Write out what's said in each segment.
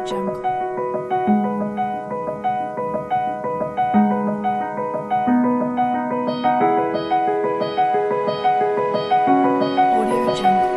Jungle. Audio Jungle.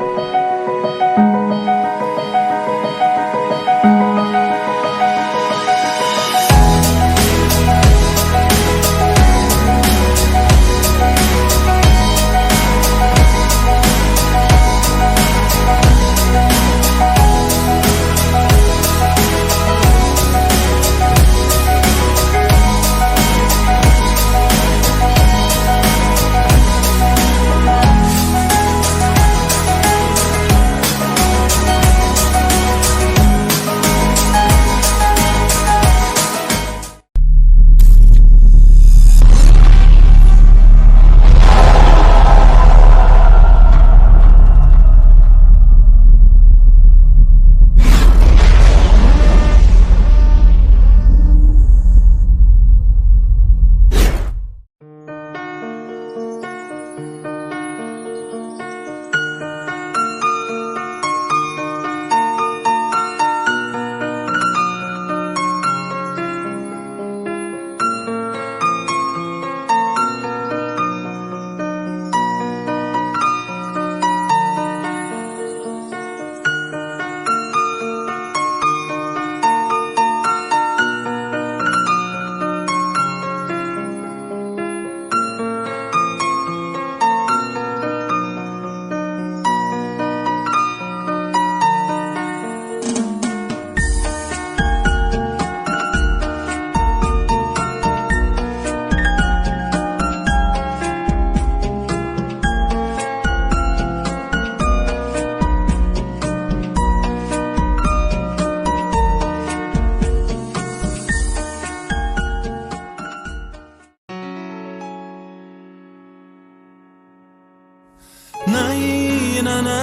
Nay na na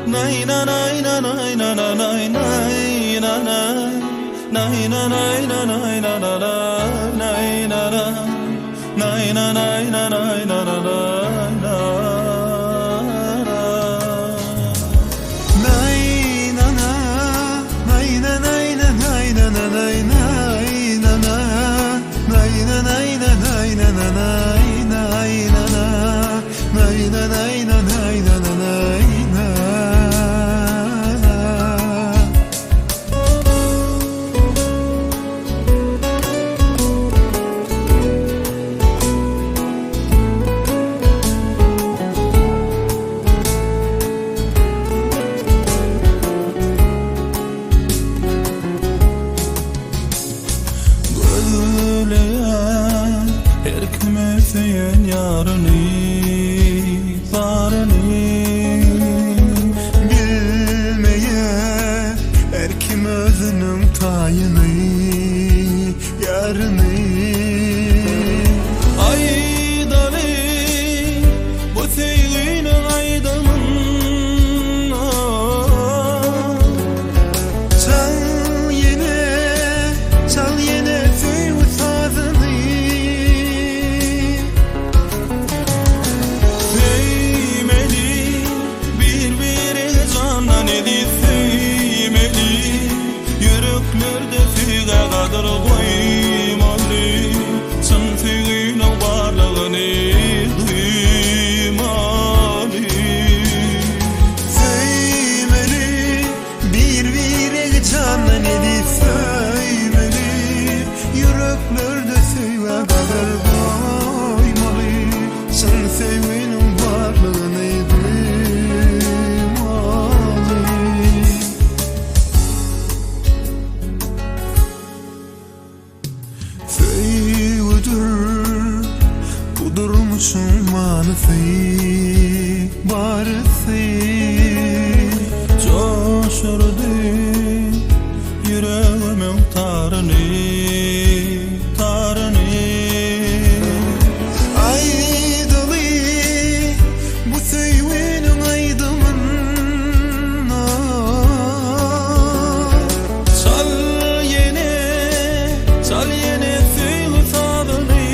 nay na nay na nay na na nay nay na na nay na nay na nay na na na nay na na nay na nay na nay na na na na Nay na na nay na nay na nay na na nay nay na na nay na nay na nay na na nay nay na na nay na nay na nay na na nay na na. Gözleýän her kime söýen ýaryny, baryny. Bilmeýän her kim özüniň taýyny, ýaryny. Aýdaly bu söýginiň aýdymyn. Çal ýene, çal ýene söýgi sazyny. Söýmeli, bir-biregi jandan eziz söýmeli, Ýüreklerde söýgä gadyr goýmaly, Çyn söýginiň barlygyny duýmaly. Söýmeli, bir-biregi jandan eziz söýmeli, Ýüreklerde söýgä gadyr goýmaly, Çyn söýginiň barlygyny duýmaly. Söýgüdir bu durmuşyň manysy, barysy. Joşurdy ýüregimiň taryny, taryny. Aýdaly bu söýginiň aýdymyn. Çal ýene, çal ýene söýgi sazyny.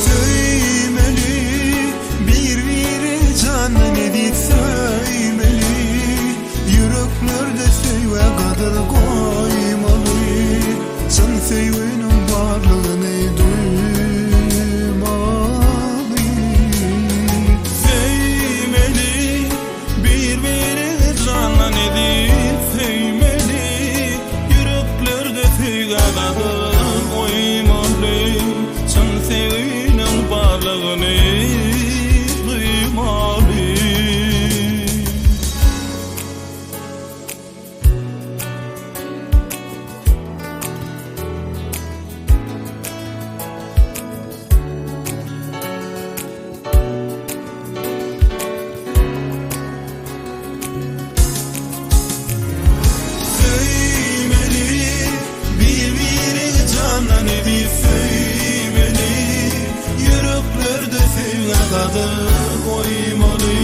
Söýmeli, bir-biregi jandan eziz. Söýginiň barlygyny duýmaly. Söýmeli, bir-biregi jandan edip söýmeli, Ýüreklerde söýgä gadyr goýmaly, Çyn söýginiň barlygyny duýmaly. Söýmeli, bir-birini jandan edip söýmeli, Ýüreklerde söýgä gadyr goýmaly,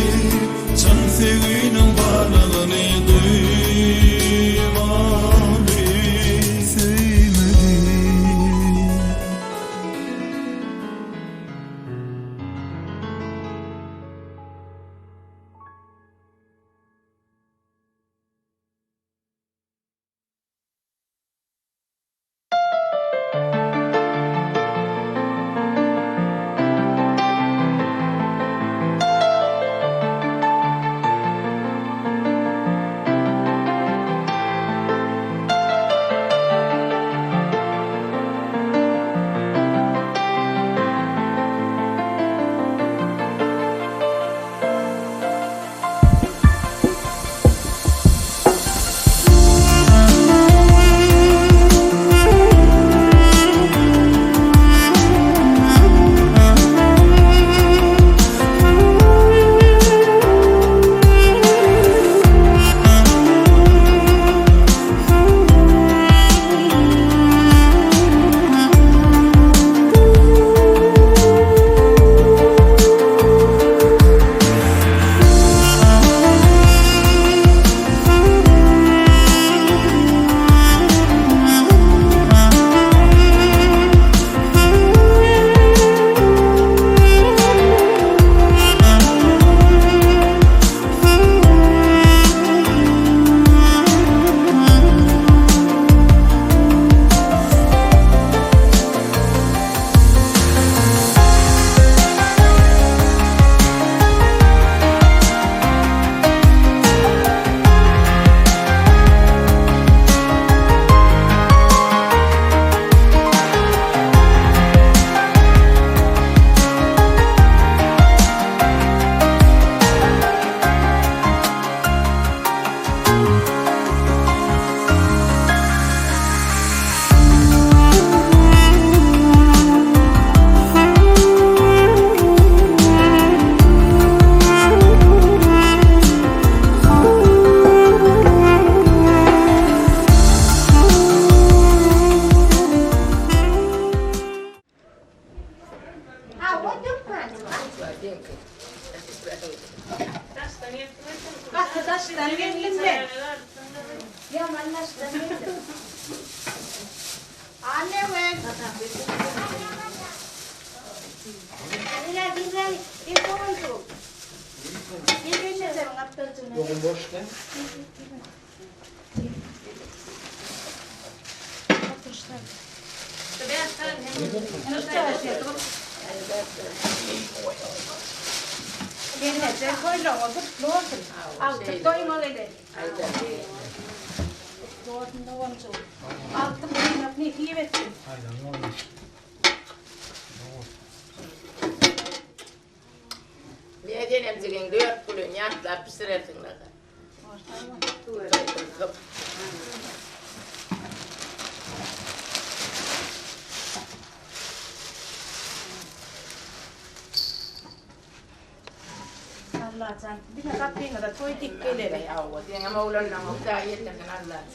Çyn söýginiň barlygyny duýmaly. Söýmeli. Gaty daşdan geldim men. Ýaman daşdan geldim. Annewel. Yolun boş ne? Gelneje koýlaňa gutly bolsun. Agtyk doýmaly edi. Gutly bolsun doganjygym. Agtyk doýmak nesip etsin. Medenemjigiň dört gülüni ýatlap bişirersiň nahar. Allajan, diňe gapyňyza toý dik geleli. Hawa, seňem oglanlaryňa Hudaý ýetirsin Allajan.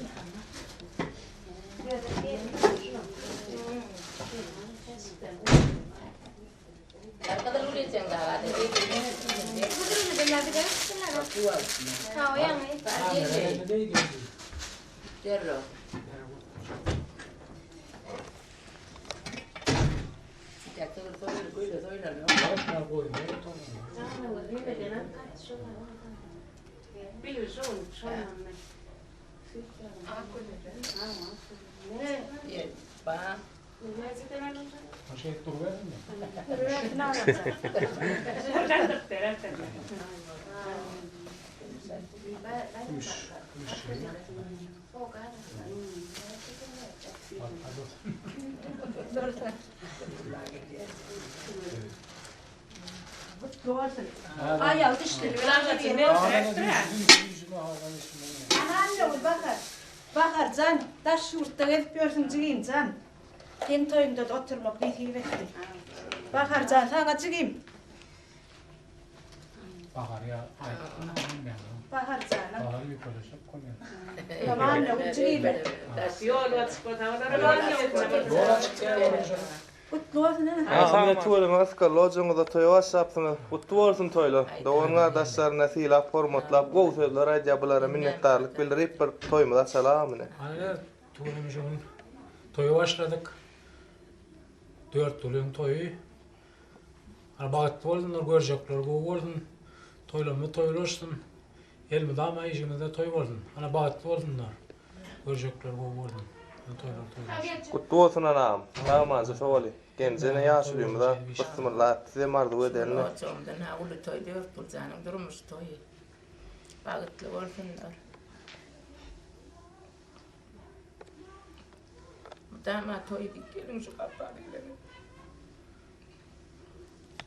Aýagy dişlili Aman Bahar. Baharjan, daş ýurtda gezip ýörsüň jigimjan. Seň toýuňda-da oturmak nesip etsin. Baharjan saňa jigim. Bahar ýa aýtdym bilmän. Baharjana. Bahar ýükeleşip bolýar. Aman jigim. Ýol açyk bolsa olara Ýol açyk diýýär. Gutly bolsun ene. Agam tüweleme ysgally ojagyňyzda toýa başlapsyňyz. Gutly bolsun toýlar. Dogan gardaşlaryna sylap hormatlap gowy sözler aýdýar bulara minnetdarlyk bildirip bir toýumyzy açaly agam ine. Ana tüweleme şu gün toýa başladyk. Dörtgüliň toýy. Ana bagtly bolsunlar görjekler gowy bolsun. Toýlarymyz toýlaşsyn. Elmydama işiňizde toý bolsun. Ana bagtly bolsunlar. Görjekler gowy bolsun. Toýlar toýlaşsyn. Gutly bolsun anam. Sag-amanja sowaly. Genje ene ýaşulymyza bysmylla sizem arzuw edenmi. Ojagymdan ha uly toý Dörtguljanyň durmuş toýy. Bagtly bolsunlar. Mydama toý diýip geliň şu gapa gelene.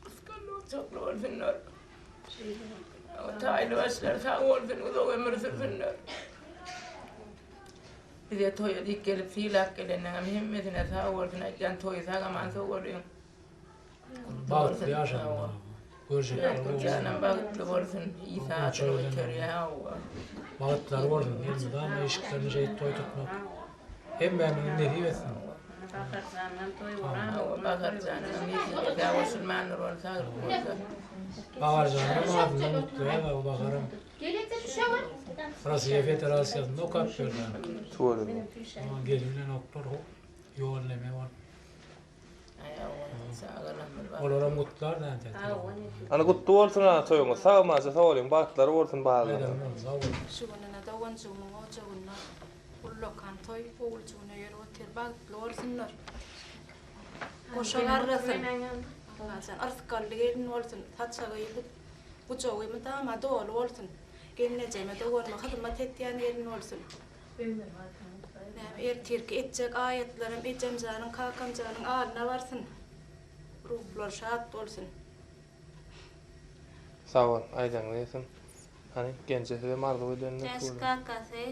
Gysganly ojakly bolsunlar. Taýly başlar sag bolsun, uzak ömür sürsünler. Bize toýa diýip gelip sylap gelenleňem hemmesine sag bolsun aýtýan toýy sag aman sowalyň. Bagtly ýaşasynlar. Görjekler gowy bolsun. Janam bagtly bolsun. Isa adyny göterýär hawa. Bagtlary bolsun. Elmydama işiklerini şeýdip toý tutmak hemmämiziň nesip etsin. Baharjandan toý bolar. Hawa Baharjanyň nesibesi goşulmandyr ol saglyk bolsa. Baharjanyň adyndan gutlaýan Baharam. Russiýa Federasiýasynda okap ýörler. Tüweleme. Gelin bilen oklar ýol neme bolup. Olaram gutlar näde. Ana gutly bolsun ana toýuňyz. Sag amaja sag bolyň bagtlary bolsun barlaryňyz. Sag boluň. Şu gün ene doganjygymyň ojagynda ullakan toý oguljygyna ýörüp otyr bagtly bolsunlar. Goşa garrasyn. Allajan yrsgally gelin bolsun saçagy gujagy mydama doly bolsun. Gelnejeme doganyma hyzmat etýän gelin bolsun. Näme ertirki etjek aýatlarym ejemjanyň kakamjanyň alyna barsyn. Ruhlary şat bolsun. Sag bol, aýdanyňyz gelsin. Hany, Genje sizem arzuw edenini Bäş tuweleme. kakasy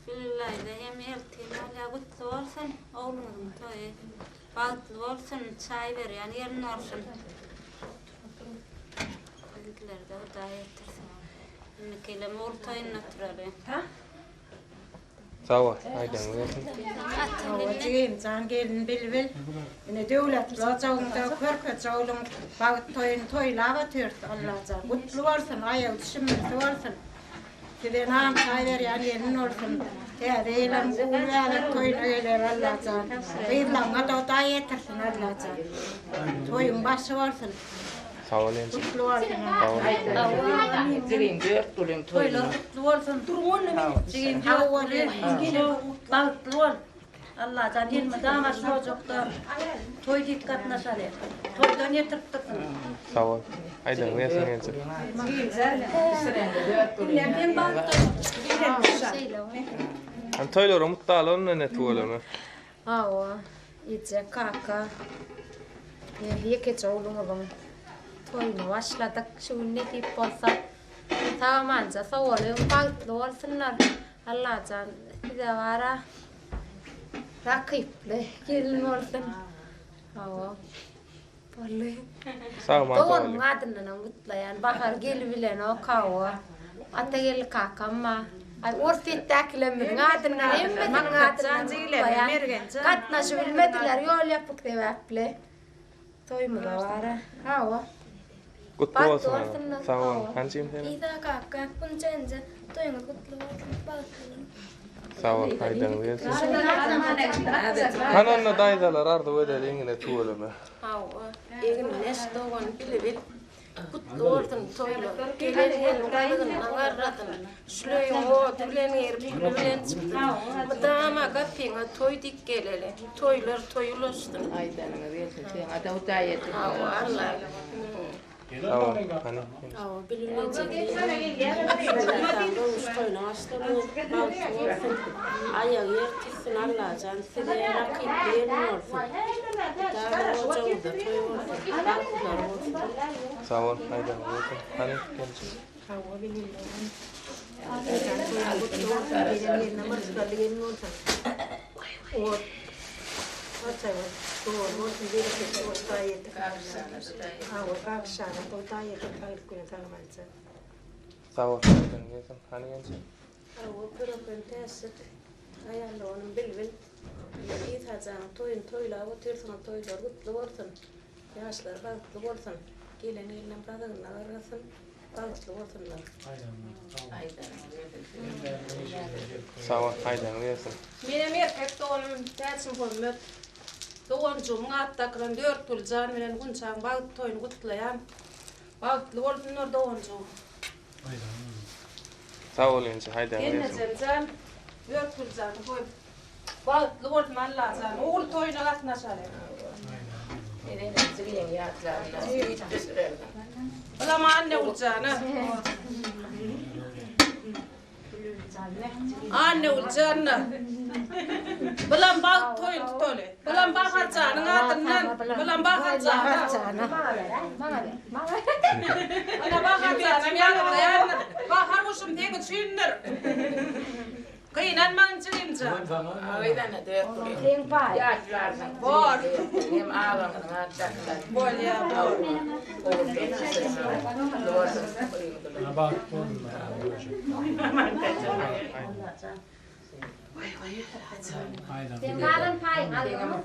Gülülaýda hem ertir bolýa gutly bolsun ogluňyzyň toýy bagtly bolsun çaý berýän gelin bolsun biziňkilerde hudaý ýetirsin indikileem ogul toýunda oturaly. Sag bol, aýdanyňyz gelsin. Hawa jigim jan gelin bilbil. Ine döwletli ojagyňda körpeje ogluň bagt toýuny toýlap otyrys Allajan gutly bolsun aýagy düşümlisi bolsun. Size nan çaý berýän gelin bolsun. Täze ýylam uly bäbek toýuna geler Allajan. Gyzlaryňa-da Hudaý ýetirsin Allajan. Toýuň başy bolsun. Sag bol enje. Gutly bolsun. Sag bol. Jigim dört gülüň toýuna. Toýlar gutly bolsun. Jigim Sag bol. Bagtly bol. Allajan elmydama şu ojakda toý diýip gatnaşaly. Toýdan ýetirip dursun. Sag bol. Aýdyň gelsin enje. Hany toýlara mutdaly onda ene tüweleme. Hawa, eje, kaka, ýekeje ogluňyzyň toýuny başladyk. Şu gün nesip bolsa, sag-amanja sowalyň, bagtly bolsunlar. Allajan size bara rakyply gelin bolsun. Hawa. Boldy. Sag-aman Doganymyň adyndanam gutlaýan. Bahar gelibilenok hawa. Atageldi kakam bar. Aý Orsýetdäkilerimiziň adyndan hemmesiniň adyndan gutlaýan. Gatnaşybilmediler ýol ýapyk sebäpli. Toýumyza bara. Hawa. Gutly bolsun agam. Sag boluň. Hany jigim seniň? Isa kaka, Gunça enje, toýuňyz gutly bolsun, bagtly boluň. Sag bol, aýdanyň gelsin. Hany onda daýzalar arzuw edeliň ine tüweleme. Hawa, egindeş dogan bilbil. Gutly bolsun toýlar. Gelen gelin gaýgyndan garrasyn. Şüleýiň ody bilen girip, küli bilen çyksyn. Mydama gapyňa toý dik geleli. Toýlar toý ulaşsyn. Aýdanyňyz gelsin. Saňa-da Hudaý ýetirsin. Hawa, Alla. Sag bol. Hany. Hawa, bilbilejek. Durmuş toýuna başladyňyz. Bagtly bolsun. Aýagy ýer tutsun Allajan size rakyply gelin bolsun. Mydama ojagyňyzda toý bolsun. Bagtlylar bolsun. Sag bol. Aýdanyňyz gelsin. Hany, gelinjik. Hawa, bilbilejek. Allajan toýuň gutly bolsun. Gelen gelinem yrsgally gelin bolsun. Ot. Ojagy doly bolsun, bereketli bolsun, Hudaý ýetirsin. Hawa, bagşana Hudaý ýetirsin, saglyk bilen sag-amança. Sag bol, aýdanyň gelsin. Hany genje? Hawa, pürepem täşlik. Aýal doganym Bilbil. Isa janyň toýuny toýlap otyrsyňyz, toýlar gutly bolsun. Ýaşlar bagtly bolsun. Gelen gelinem gazygyna garrasyn. Bagtly bolsunlar. Sag bol, aýdanyň gelsin. Menem erkek doganym Täçmuhammet doganjygymyň at dakylan Dörtgüljan bilen Gunçaň bagt toýuny gutlaýan. Bagtly bolsunlar doganjygym. Sag bol inçe, aýdanyň gelsin. Gelnejem jan Dörtgüljanyň toýy Bagtly bolsun Allajan. Ogul toýuna gatnaşaly. Bulam Annagüljana. Annagüljana. Bulam bagt toýuny tutaly. Bulam Baharjanyň adyndan. Bulam Baharjana. Ana Baharjanam ýaňyda Bahar guşum seň üçindir. Gynanmaň jigimjan. Aýdana dört gül. Seň paý. Ýatlarsyň. Bor. Hem agaňyzyň at daklar. Bolýa bor. Seň galan paýyňy aldyňmy?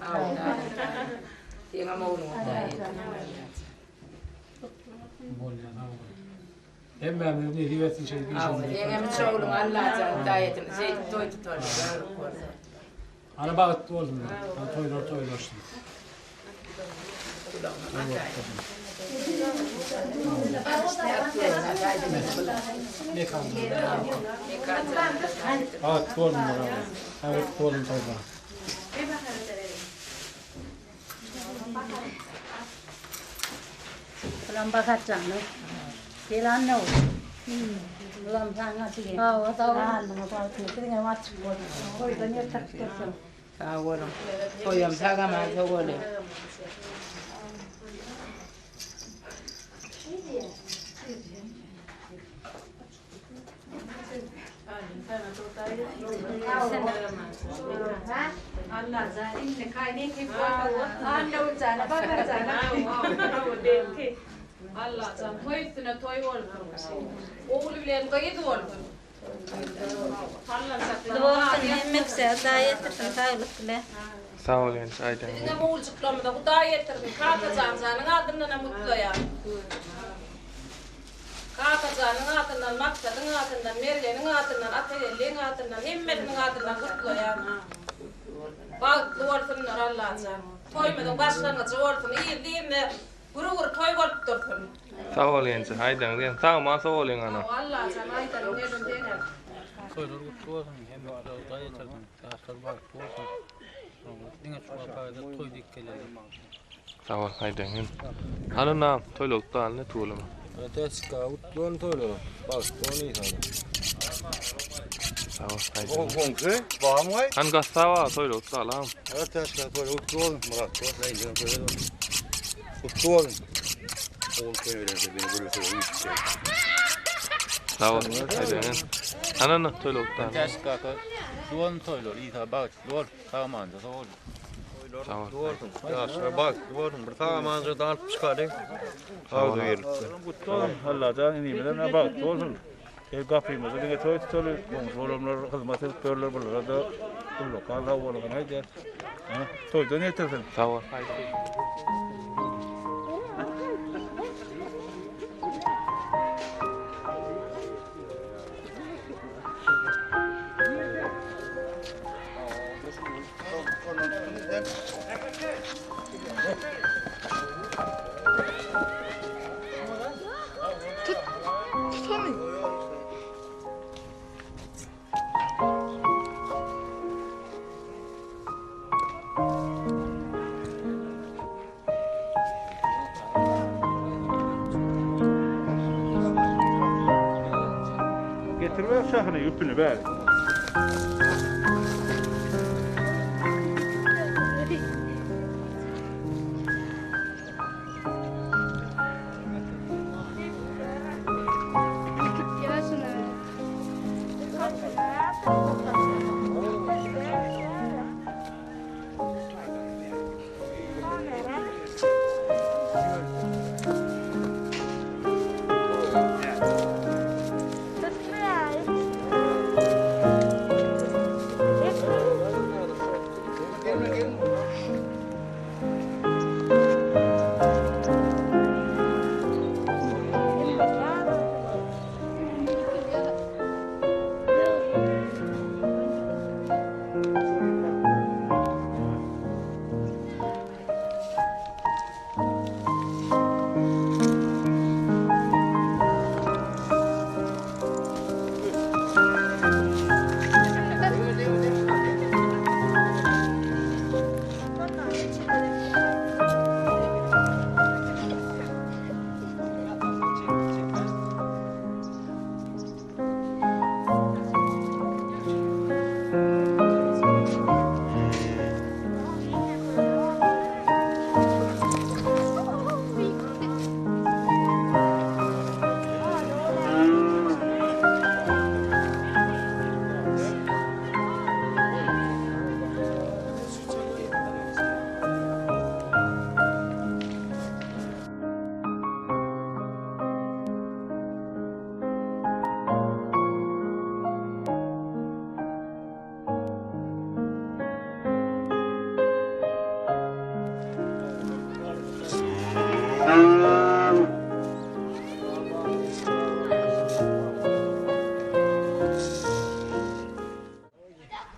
Seňem ogluň Bolýa sag bol. Hemmämize nesip etsin şeýdip işimizi. Seňem üç ogluň Allajan Hudaý etsin şeýdip toý tutarlar görüp bolsa. Hany bagtly bolsunlar. Hany toýlar toýlaşsyn. Bagtly bolsunlar. Bagtly bolsun toýlar. Bulam Baharjanyň. Gel Annagül. Bulam saňa diýen. Hawa, sag bol. Alnyňa bagtyňa, siziňem açyk bolsun. Toýdan ýetirip dursun. Sag boluň. Toýam sag-aman sowalyň. Allajan toý üstüne toý bolsun. Ogul bilen gyz bolsun. Gutly bolsun hemmekse Hudaý ýetirsin saglyk bile. Sag bol genç aýdanyň. Biziňem oguljyklarymyza Hudaý ýetirsin. Kakajanjanyň adyndanam gutlaýan. Kakajanyň adyndan, Maksadyň adyndan, Mergeniň adyndan, Atageldiň adyndan, hemmesiniň adyndan gutlaýan. Bagtly bolsunlar Allajan. Toýumyzyň başlangyjy bolsun. Yzly-yzyna gür-gür toý bolup dursun. Sag bol ýenje, aýdaňyz gelsin. Sag aman sag bolyň ana. Hawa Allajan aýdanyň gelsin seňem. Toýlar gutly bolsun, hemme Hudaý ýetirsin, ýaşlar bagtly bolsun. Diňe şu wapagada toý diýip geleli. Sag bol aýdaň. Hany nam toýlukda hany tüweleme. Täşika gutly bolsun toýlara. Bagtly bolsun Isana. Sag bol aýdaň. Goňşy, barmy gaý? Hany gassap aga toýlukda alam. Evet Täşika toýlar gutly bolsun. Myrat bolsun aýdaň toýlar. Gutly bolsun. Ogul toý bilen beni gürlese ýüp. Sag bol aýdaň. Hany hany toýlukda. Täşika gutly bolsun toýlar. Isa bagtly bol. Sag amanja sag bol. Gutly bolsun. Ýaşlar bagtly bolsun. Bir sag amanja alyp çykalyň. Agzybirlikde. Gutly bolsun. Allajan inimizem bagtly bolsun. Eý gapymyzda diňe toý tutaly. Goňşy bolanlar hyzmat edip durlar. Bulara-da ullakan sag boluň aýdýar. Toýdan ýetirsin. Sag bol. Getir ber şahyny, ýüpüni bäri.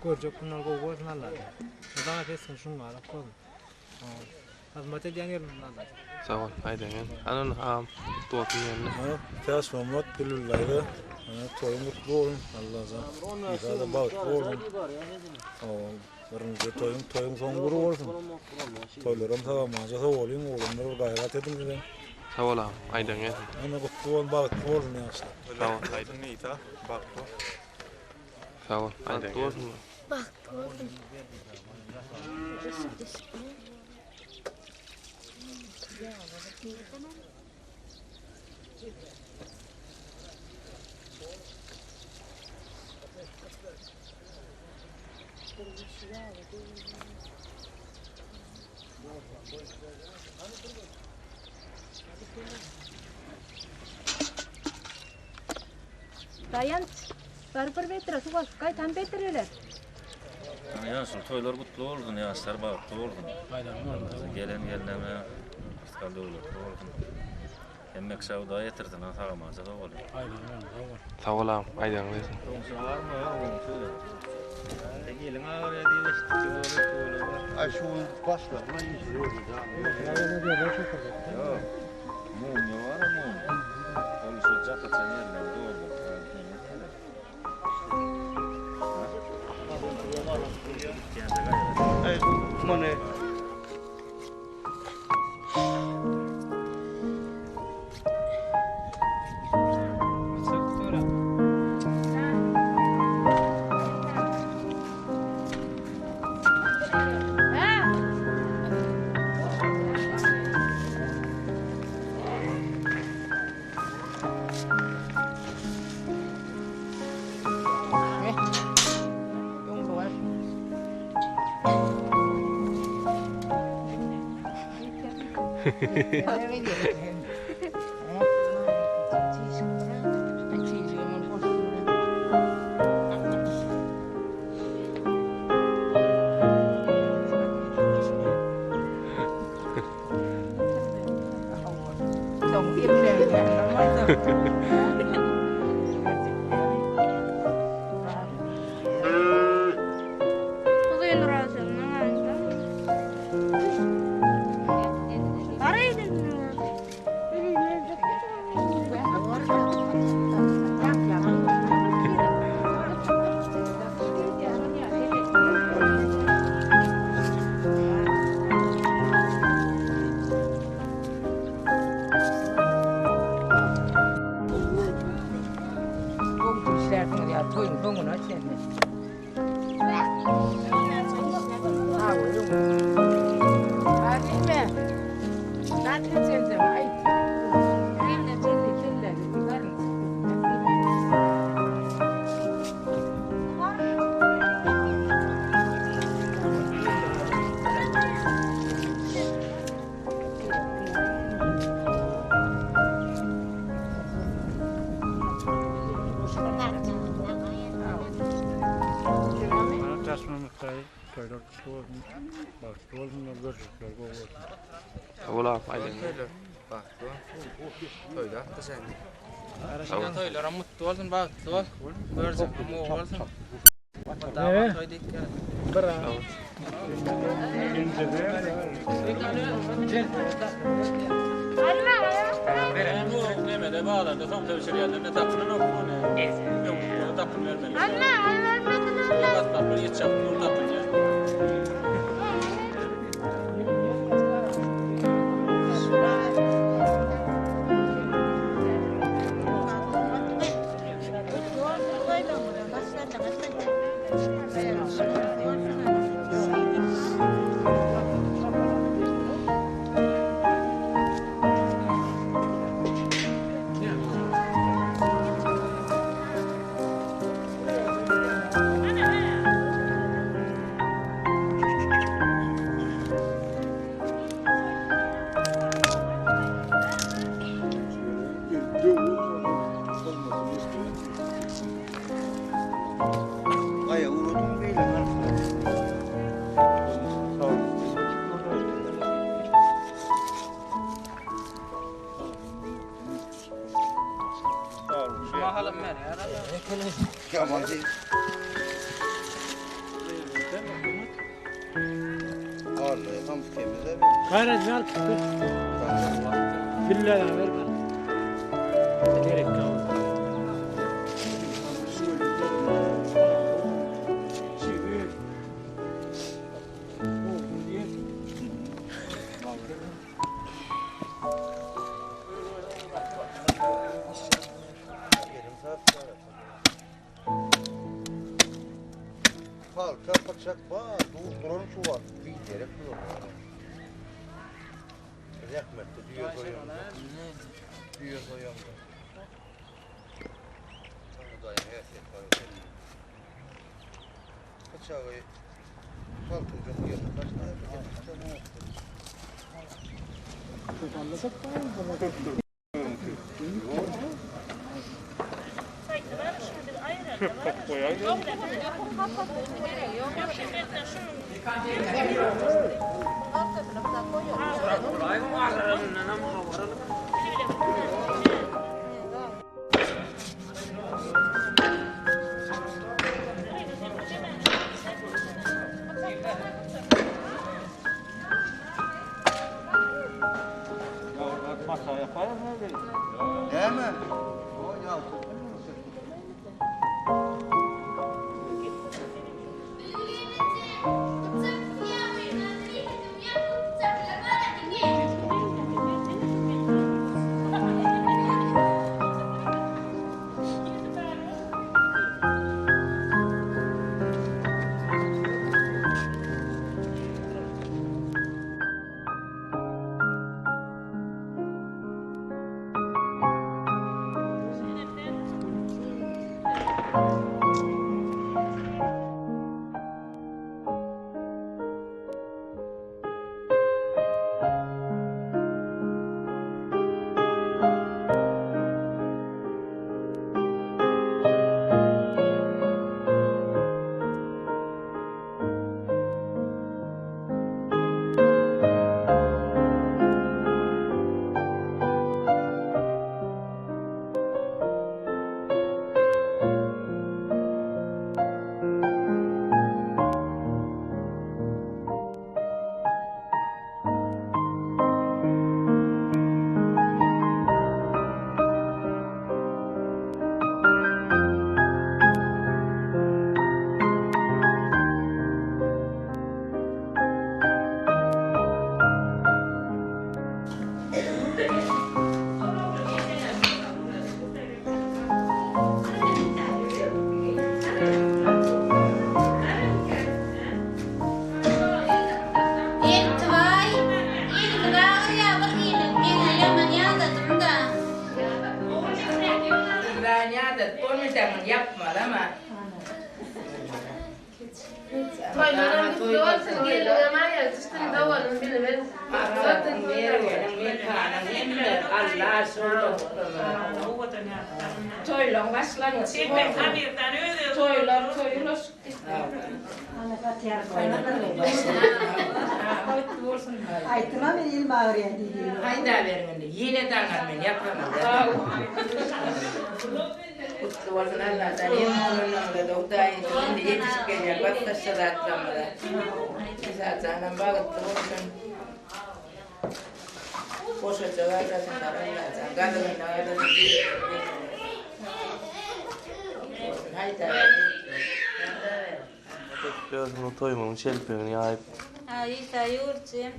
Görjek günler gowy bolsun Allajan. Mydama pesgin şuňňalak bolsun. Hyzmat edýän gelin Allajan. Sag bol, aýdan gel. Hany indi agam, gutly bolsun diýende. Hany, Täçmammat Bilbillaýda, hany toýuň gutly bolsun Allajan. Isa-da bagtly bolsun. Hawa, birinji toýuň, toýuň soňy bir bolsun. Toýlaram sag-amanja sowalyň, oglanlar bir gaýrat ediň sizem. Sag bol agam, aýdan gelsin. Hany gutly bolsun, bagtly bolsun ýaşlar. Sag bol, aýdan. Isa, bagtly bol. Sag bol, bagtly bolsun. Bagtly bolsun. Daýanç, bar bir bedre suw alyp gaýt, hany bedreler? Hany ýaşuly toýlar gutly bolsun, ýaşlar bagtly bolsun. Gelen gelneme rysgal döwletli bolsun. Hemme kişä Hudaý ýetirsin, ha sag-amanja sag boluň. Sag bol agam, aýdanyň gelsin. Goňşy barmy, goňşy? Sen eliň agyrýar diýip eşitdik, Aý şu gün başladylar işe ýok. Ýok. Mumyýa bar-a mumyýa. Ol şu jakaçan ýerleri dolduryp näme diýerler? Aý muny. Uzyn razymyň. Bilýärsiňiz ýa toýuň soňuna çenli. Sag boluň. Fadime. Zat geçenjem aýt. Gelneje kelläni garyn Toýlar gutly bolsun, bagtly bolsunlar, görjekler gowy bolsun. Ola, aýdyň. Bagtly bol. Toýda atda sen. Toýlaram mutly bolsun, bagtly bol. Görjek gowy bolsun. Nemede baglarda somsa bişirýänler ne tapylanok ony. Öňküleri tapyn bermeli. Gassaplar ýetjek dur tapynýar. Gaýrat al. Billahi ver bana. Gerek yok. Palta pyçak bar, dur duran şu var. Bir gerek yok. Zahmetli düğe soyuyorum. Düğe soyuyorum. Bıçağı paltın yok yerine kaç tane Değil mi? O ya. Görmeseň muny ýapmalam-a. Toýlaryň gutly bolsun gelniňem aýagy düşsün doganym bilbil. Maksadyň Merweniň mekanyň hemme Alla şol Toýlaň başlangyjy bolsun. Toýlar toý ulaşyp gitsin. Aýtdym-a men elim agyrýar diýdi. Haýdaberiň indi ýene daňar men ýapaman. Gutly bolsun Allajan hemme oglanlarymyzada Hudaý indi ýetişip gelýän basdaşça zatlarymyza Isajanam bagtly bolsun Goşaja galdasynlar Allajan gazygynda galdasyn Bolsun haýda Özümiň toýumyň çelpegini ýaýyp. Isa ýurjym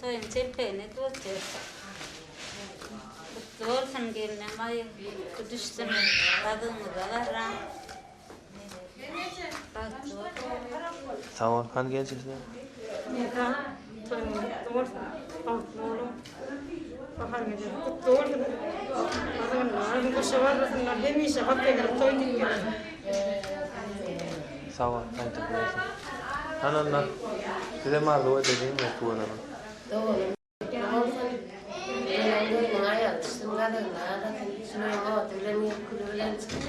toýuň çelpegini edip otyr. Gutly bolsun gelnem aý bu düşsün gazygyňyza garraň. Bagtly bol. Sag bol hany geljesin. Isa toýuňyz gutly bolsun bagtly boluň Bahar gijesi gutly bolsun gazygyňyza goşa garrasynlar hemişe gapyňyza toý diýip gelsin. Sag bol aýdyň bolsun. Hany onda sizem arzuw edeliň tüweleme. Doganym gutly bolsun. Gelen gelniň aýagy düşsün gazygyna galasyn. Şunuň ody bilen girip küli bilen çykyp.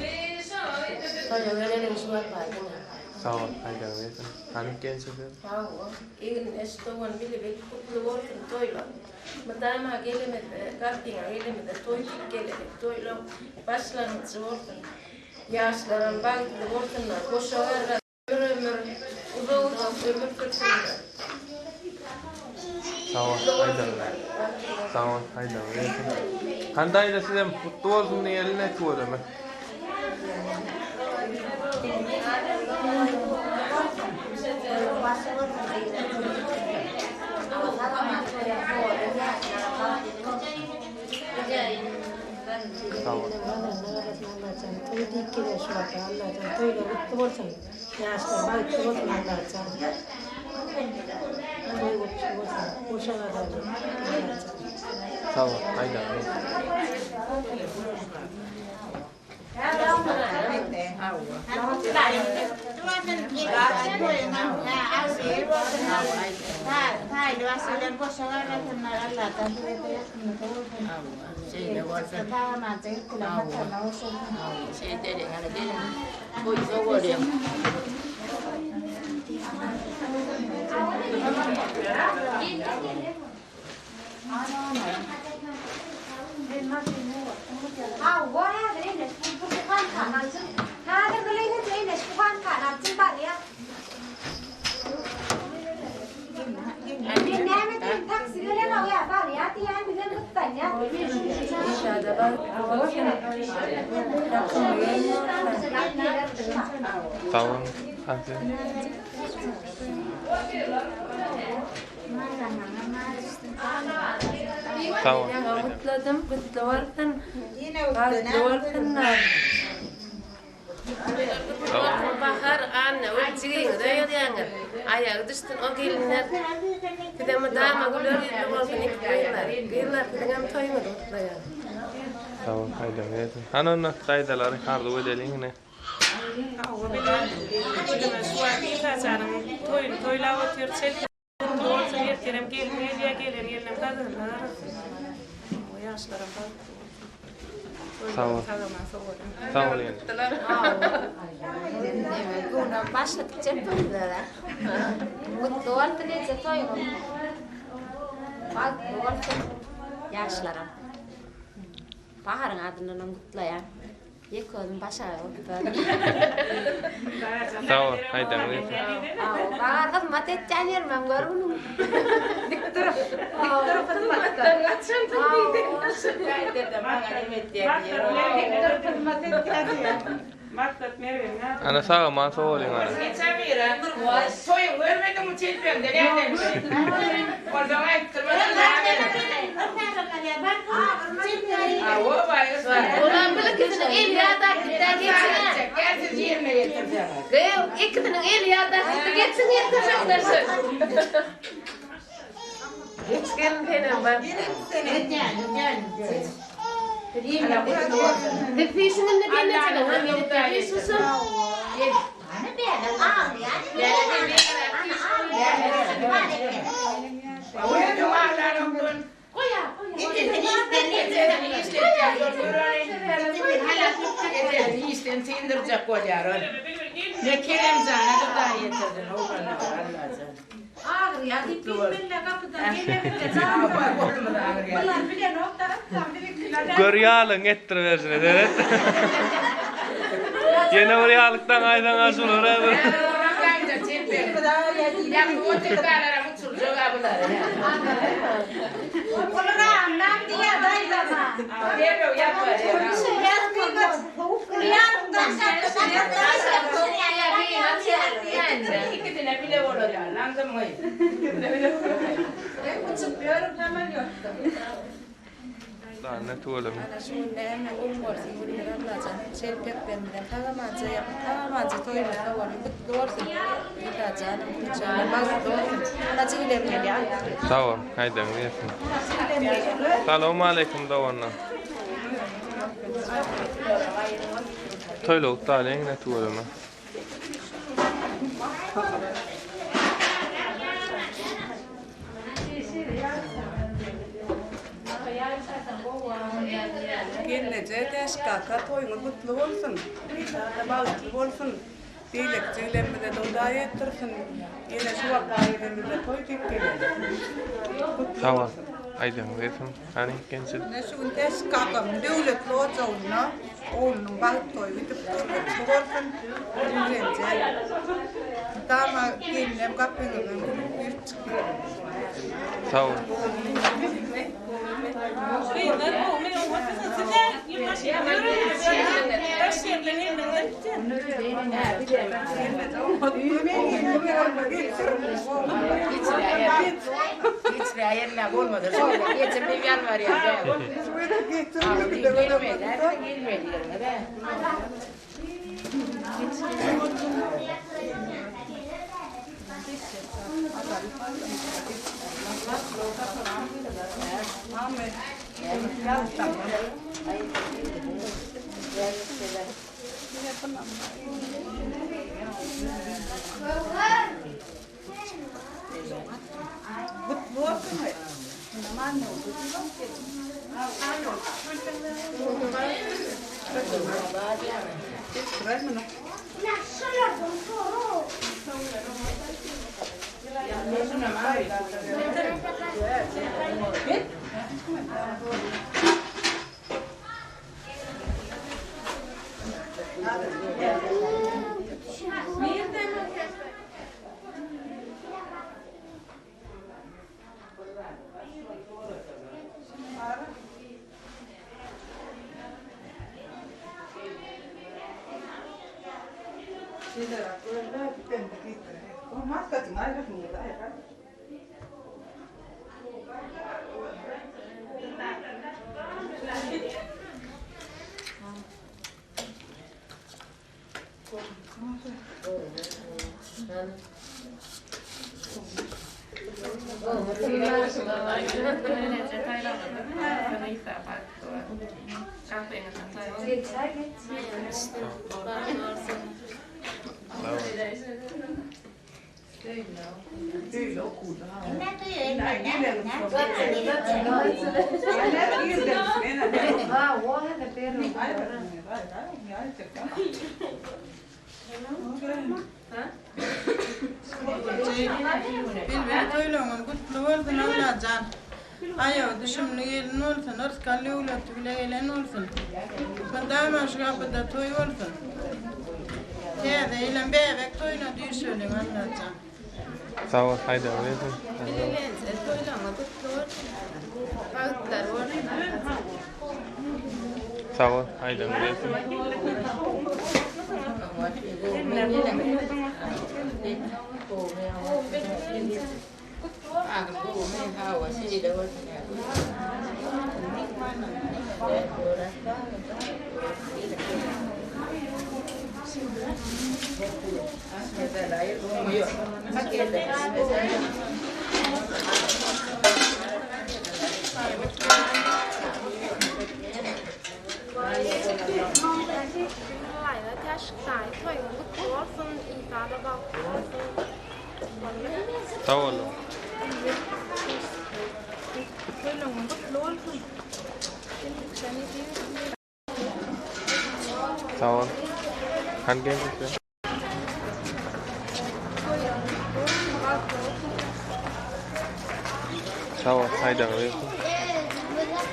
Toýa geleliň şu wagt aýdyň. Sag bol aýdyň bolsun. Hany gelje sen. Hawa egindeş dogan bilbil gutly bolsun toýlar. Mydama gelemizde gapyňa gelemizde toý diýip gelelik toýlaň başlangyjy bolsun. Ýaşlaram bagtly bolsunlar, goşa garga bir ömür, uzak-uzak ömür sürsünler. Sag bol aýdaňyz. Sag bol aýdaňyz gelsin. Hany daýza sizem gutly bolsun diýeli ne tüweleme. Sag bol. Allajan toý diýip geler şu waka Allajan toýlar gutly bolsun ýaşlar bagtly bolsun Allajan toý gutly bolsun goşa gazaly Allajan. Sag bol aýdanyň üçin. Hawa, häzir eneş bu buhankany alsyn. Häzir gylyjy eneş buhankany alsyn barýa. Men näme diýim, taksi gelenok ýa barýa diýýän, bizem gyssanýas. Sag boluň. Hadi. Sag bol. Gutladym, gutly bolsun. Bagtly bolsunlar. Bahar, Anna, öý jigiňizi öýerýäňiz. Aýagy düşsün o gelinler. Size mydama güler ýüzli bolsun iki gyzlar. Gyzlar siziňem toýuňyzy gutlaýan. Sag bol, aýdyň gelsin. Hany onda daýzalary arzuw edeliň ine. Hawa bilen. Şu wagt Isajanyň toýuny toýlap otyr. Gutly bolsun ertirem gelin gelýä gelen gelinem gazygyna garasyn. Hawa ýaşlaram bagtly bolsun. Sag bol. Sag-aman sowalyň. Sag bol ýene. Göwne başladyk çepimizde. Gutly bolsun eje toýuňyz. Bagtly bolsun ýaşlaram. Baharyň adyndanam gutlaýan. Ýeke özüm başagaý bolup ýörün. Sag bol, aýdaňyz gelsin. Bahar hyzmat etýän ýerimem gör günüň. Dik durup, dik durup hyzmatdan gaçansyň diýdi. Dik durup hyzmat etýän diýýär. Maksat Mergen nädip? Ana sag-aman sowalyň ana. Geçemira. Toýuň görmediňmi çelpeňde nädenini? Onsoň aýtdyrmasaň näme? Hawa baýgyş bar. Olam bil ikisiniň eli ýadap gitdä geçiň. Gel siz ýerine getirseňiz. Gyz ikisiniň eli ýadap gitdi geçiň ýetirmekden şol. Geç gelin senem bar. Siz süýşüň indi gelnejeler. Ha, men süýşüň. Işden syndyrjak bolýar ol. Ne Kerem jana da daýy ýetirdi. Allajan. Agyrýar diýip bilmelle gapydan gelemizde jan. Bular bilenok da atlam biziňkiler. Gör ýalyň etdiriberşine seret. Ýene bir ýalykdan aýsaň ha şular häzir. Dana tüweleme. Ana şu gün näme gowy bolsun Gülnur Allajan şelpeklerimizden sag-amanja ýapyp sag-amanja toýumyz sowaly gutly bolsun Isajanym Güljanym bagtly bolsun Hajy bilen gelýär. Sag bol, haýdaň gelsin. Salowmaleýkim doganlar. Toýla gutlalyň ine tüweleme. Gelneje Täş kaka toýuňyz gutly bolsun. Sada bagtly bolsun. Beýleki jiglerimize Hudaý ýetdirsin. Ýene şu wagt ailemizde toý diýip geleli. Gutly Sag bol. bolsun. Aýdyň gelsin. Hany gençil. Ine şu gün Täş kakamyň döwletli ojagynda oglunyň bagt toýy gidipdir. Gutly bolsun. Gülenje. Mydama gelinem gapyňyzdan gülüp girip çykýar. Sag bol. Bilbil toýlaryňyz gutly bolsun Allajan. Aýagy düşümli gelin bolsun, yrsgal döwleti bile gelen bolsun. Mydama şu gapyda toý bolsun. Täze ýylam bäbek toýuna düýşeliň Allajan. Sag bol, haýdaň gelsin. Gelneje toýlaryňyz gutly bolsun. Bagtlar bolsun Allajan. Sag bol, haýdaň gelsin. Täşik daýy toýuň gutly bolsun, Isa-da bagtly bolsun. Boldy. Sag boluň. Toýlaryň gutly bolsun. Geldiçe nesip etsin. Sag bol. Hany gelin sen? Sag bol, haýdaňyz gelsin.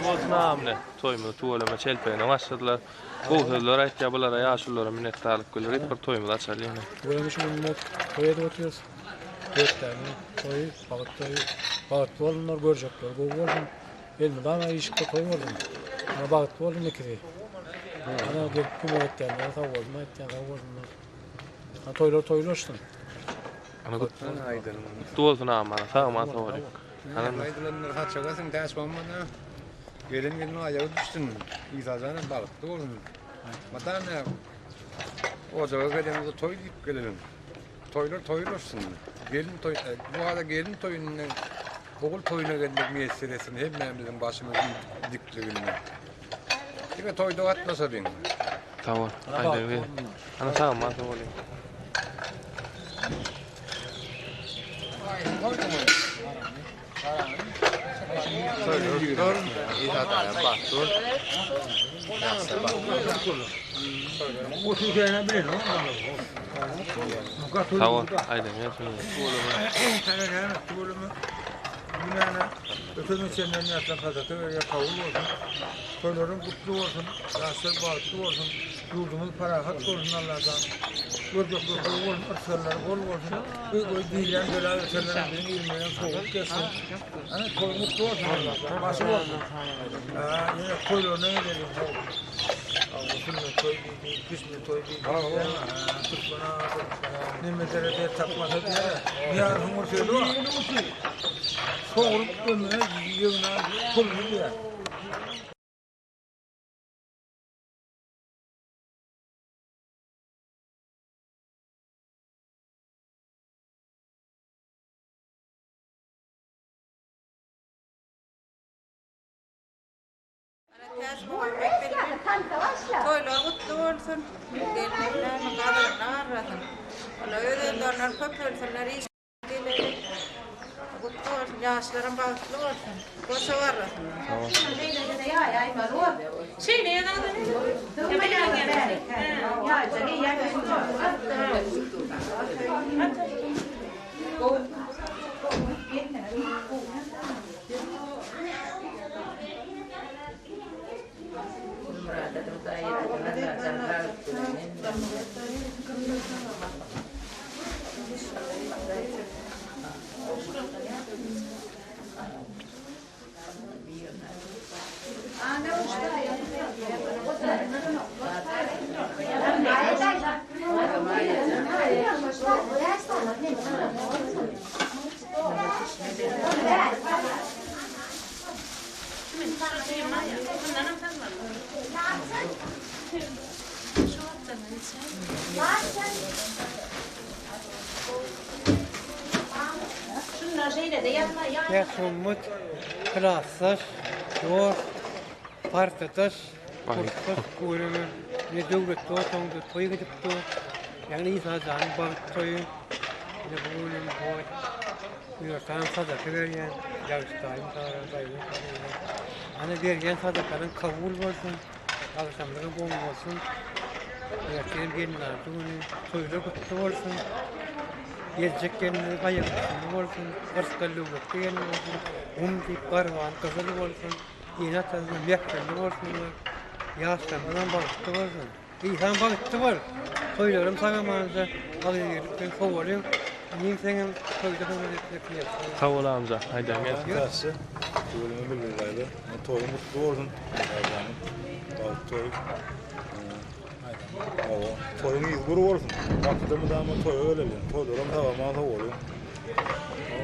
Bolsun agam ne, toýumyzy tüweleme çelpegine başladylar. Gowy sözler aýtýar bulara ýaşululara minnetdarlyk bildirip bir toýumyzy açaly ýene. Tüweleme şu gün toý edip otyrys. Gökdäniň toýy, bagt toýy. Bagtly bolsunlar, görjekler gowy bolsun. Elmydama işikde toý bolsun. Ana bagtly bolsun ikisi. Ana gelip kömek etýänlere sag bolsun aýtýan, sag bolsunlar. Ana toýlar toýlaşsyn. Ana gutly bolsun agam ana sag aman sag bolyň. Ana Aýdylanlar saçak etsin täç bolmada. Gelen gelin aýagy düşsün. Isajanam bagtly bolsun. Mydama ojaga gelenimizde toý diýip gelelim. Toýlar toýlaşsyn. Gelin toý, bu arada gelin toýundan ogul toýuna gelmek miýesser etsin hemmämiziň başymyzyň dikliginde. Diňe toýda gatnaşalyň. Sag bol. Aýdaň. Ana sag aman sag bolyň. Sag bol. Aýdaň gelsin. Öten geçenden ýatlan sadaka berýär kabul bolsun. Toýlaryň gutly bolsun, ýaşlar bagtly bolsun, ýurdumyz parahat bolsun Allajan. Görjekler gowy bolsun, yrsgallary bol bolsun. Öý diýilýän bela beterlerem biziň ilimizden sowup geçsin. Ana toýuň gutly bolsun Allajan, başy bolsun. Ha, ýene toýlaryna geleliň how. Hawa, sünnet toý diýdi, pişme toý diýdi. Ha, türkmen agasy nemelere der tapmasa diýer. Ýaryň bir sözi bar. Sogrup ömrüne ýygnan puluny diýer. Toýlar gutly bolsun. Gelinlerimiz gazygyna garrasyn. Olar öz özlerinden köpelsinler iş geleli. Gutly bolsun. Ýaşlaram bagtly bolsun. Goşa garrasynlar. Şeýle Ýaşummut, klasdaş, dost, partadaş, kursdaş göreme ne döwletli otagda toý gidip dur. Ýagny Isa janyň bagt toýy. Ine bu gün toý. Günortan sadaka berýän, ýagşy daýym sara, daýym sara. Ana berýän sadakalaryň kabul bolsun. Agşamlaryň gowy bolsun. Ertir gelinaldy güni toýlar gutly bolsun. Geljek gelinler aýagy bolsun. Yrsgal döwletli gelin bolsun. Gum diýip garban gyzyl bolsun. Ene-atasyna mähirli bolsunlar. Ýaşlarymyzam bagtly bolsun. Isam bagtly bol. Toýlarym sag-amanja agzybirlik bilen sowalyň. Inim seňem toýda hyzmat etmek miýesser bolsun. Sag bol amca. Aýdan gelsin. Ýagşy. Tüweleme Bilbil daýza. Toýuň gutly bolsun. Daýzanyň bagt toýy. Hawa. Toýuň yzy gury bolsun. Gapyda mydama toýa geleliň. Toýlaram sag-aman sowalyň.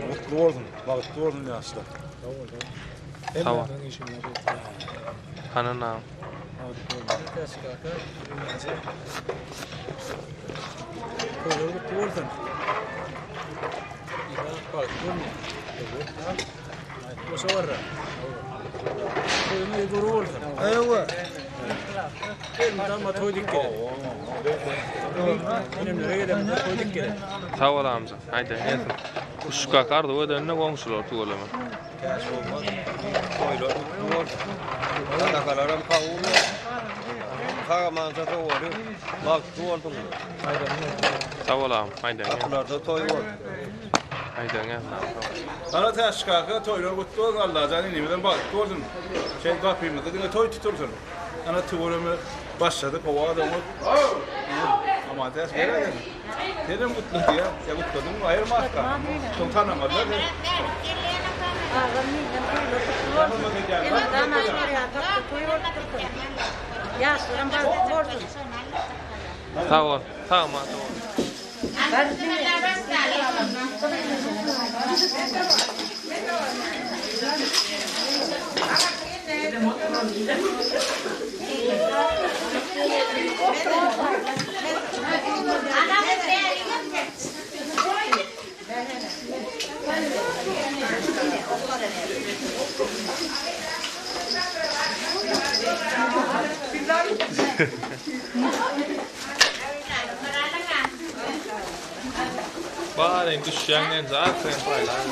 Gutly bolsun. Bagtly bolsun ýaşlar. Sag bol. Sag bol. Hemmämiziň işimize Hanan agam. Toýlar gutly bolsun. Ýa bagtly bolsun. Goşa barra. Toýuň gury bolsun. Ewa. Elmydama toý dik gelen. Enemlere gelenimizde toý dik gelen. Sag bol amca. Aýdaýyn gelsin. Uşkak arzuw edende goňşular tüweleme. Täş bolmaz. Toýlar gutly bolsun. Sadakalaram kabul bolsun. Sag-amança sowaly. Bagtly bolsun. Sag bol agam. Aýdaýyn. Gapylarda toý bolsun. Aýdaýyn gelsin agam. Gara Täş kaka toýlar gutly bolsun Allajan inimizem bagtly bolsun. Şeý gapymyzda diňe toý tutulsyn. Ana tüweleme başladyk howa doňup. Aman Täş gel Senem gutla diýýär. Sen gutladyňmy? Aýyrma asla. Soň tanamazlar. Agam menden toýlar gutly bolsun. Elmydama şular ýaly toý bolup dursun. Ýaşlaram bagtly bolsun. Sag bol. Sag bol. Baryň düşýäňden zat sen paýlan.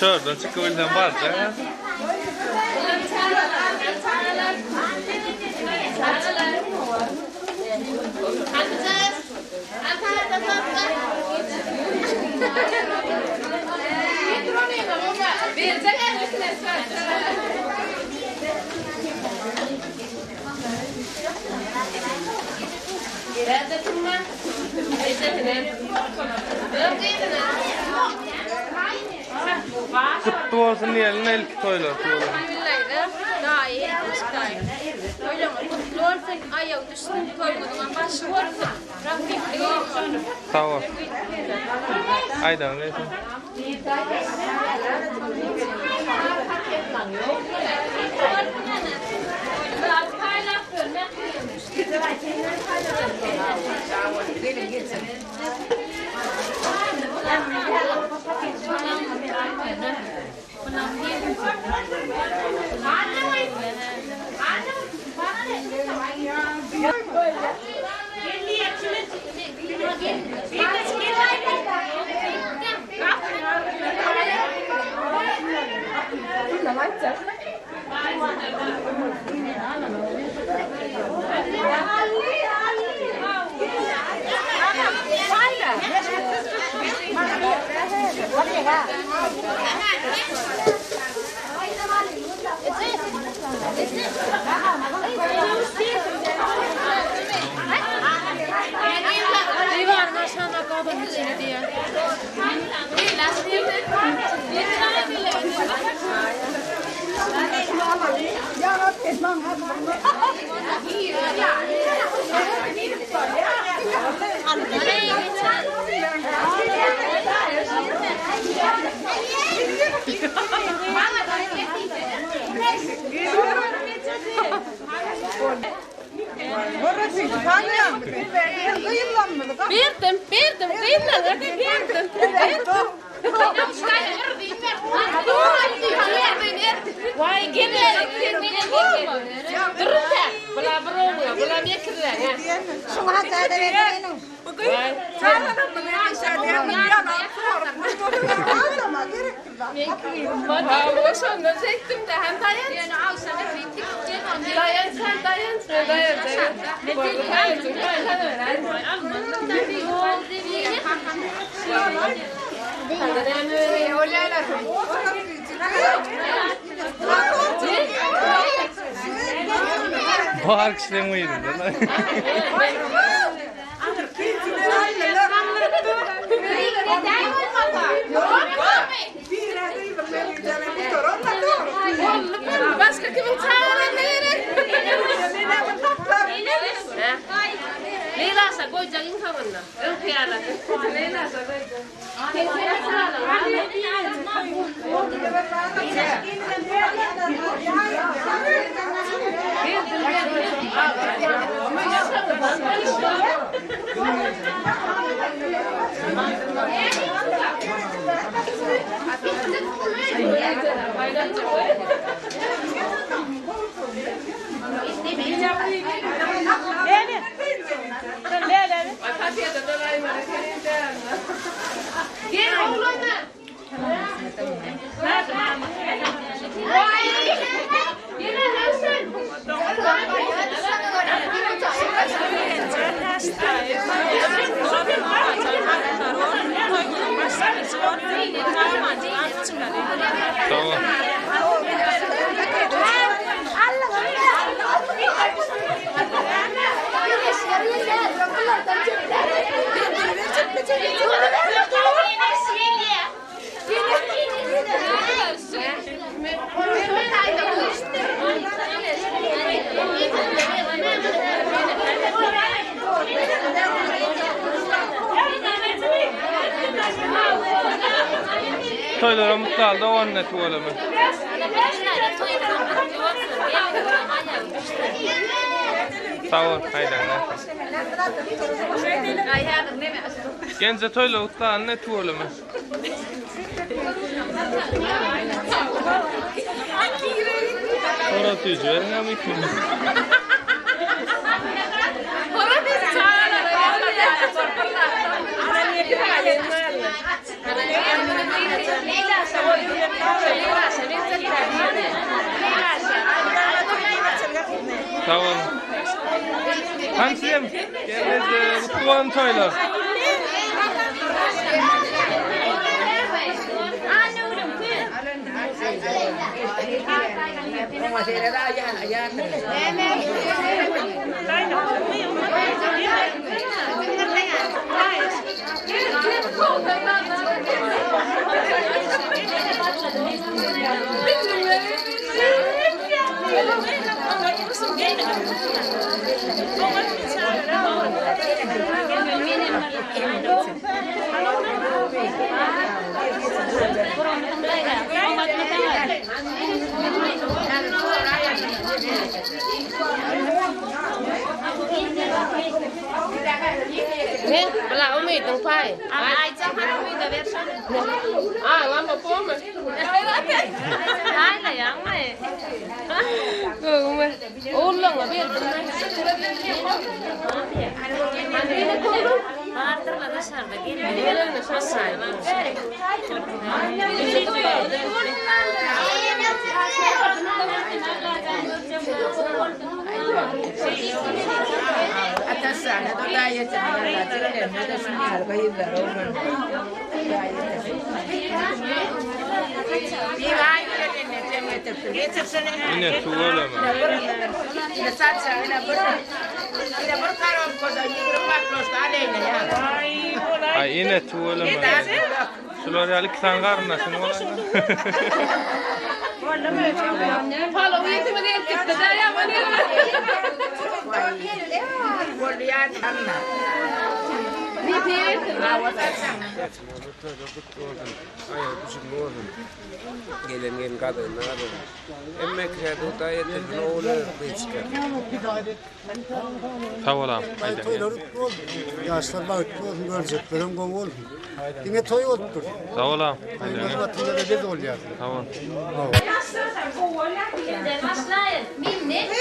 Şuradan çıkıp bilsem barjak. Kutlu bolsun diýelim ilki toýlar. Billahi daýy, daýy. Toýlaryňyz gutly bolsun, aýagy düşsün, toýuňyzyňam başy bolsun. Rabbim bolsun. Sag bol. Aýdan gelsin. Berdim, berdim, gyzlara berdim, berdim. Vay gel Durun da. Bula bir oğla, bula mekirler. Şuňa hatda berdim. Bravo, şonda çektim de hem dayan. Dayan sen dayan sen dayan dayan. Bar kişileň gyzynda. Başka kimin çağıran ne gerek? Leyla koyacak insanına. Ön kıyala. Leyla koyacak. Gel oğlana. Tamam. Toýlara mutlu aldy owanna tüweleme. Sag bol, haýdaňlar. Genje toýla gutly alny tüweleme. Horoz süýji beriň hem ikimiz. Sag bol. Hansym, gelneje gutly bolsun toýlar. Ne? Bula umydyň paý. Aýja han umyda berşen. Aglama pomy? Aglaýaňmy? Gögüme. Ogluňa berdim. Bardyrlar dışarıda Gelin şaşay. Ine tüweleme. Ay ine tüweleme. Şular ýaly iki sany garyndaşyň bolar. Palaw ýesimiz gelip gitdi da ýaman Bolýar anna. Toýlar gutly bolsun. Aýagy düşümli bolsun. Gelen gelin gadyryna gadyryna. Hemme kişä Hudaý ýetirsin ogul özi gyz çykar. Sag bol agam. Aýdan Toýlar gutly bolsun. Ýaşlar bagtly bolsun, görjeklerem gowy bolsun. Diňe toý bolup dursun. Sag bol agam. Toýumyz batynda da biz bolýarys. Sag bol. Kimden başlaýyn? Menden.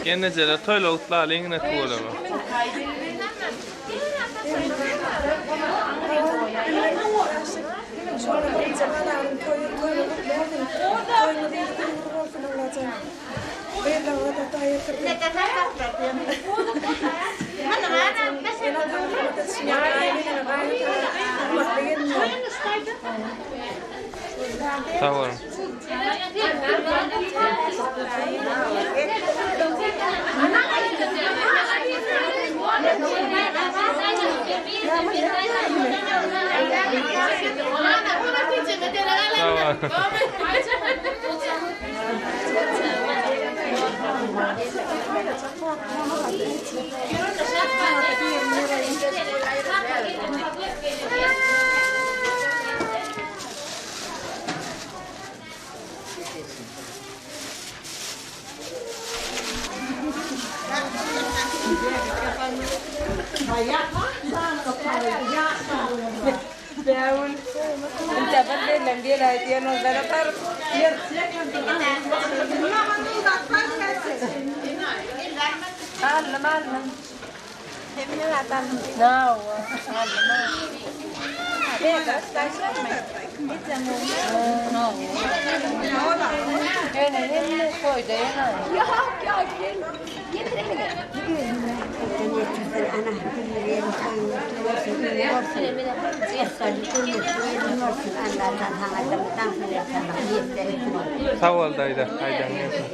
Gelnejeler toýla gutlalyň ine tüweleme. Sag boluň. Sag bol daýza. Aýdan gelsin.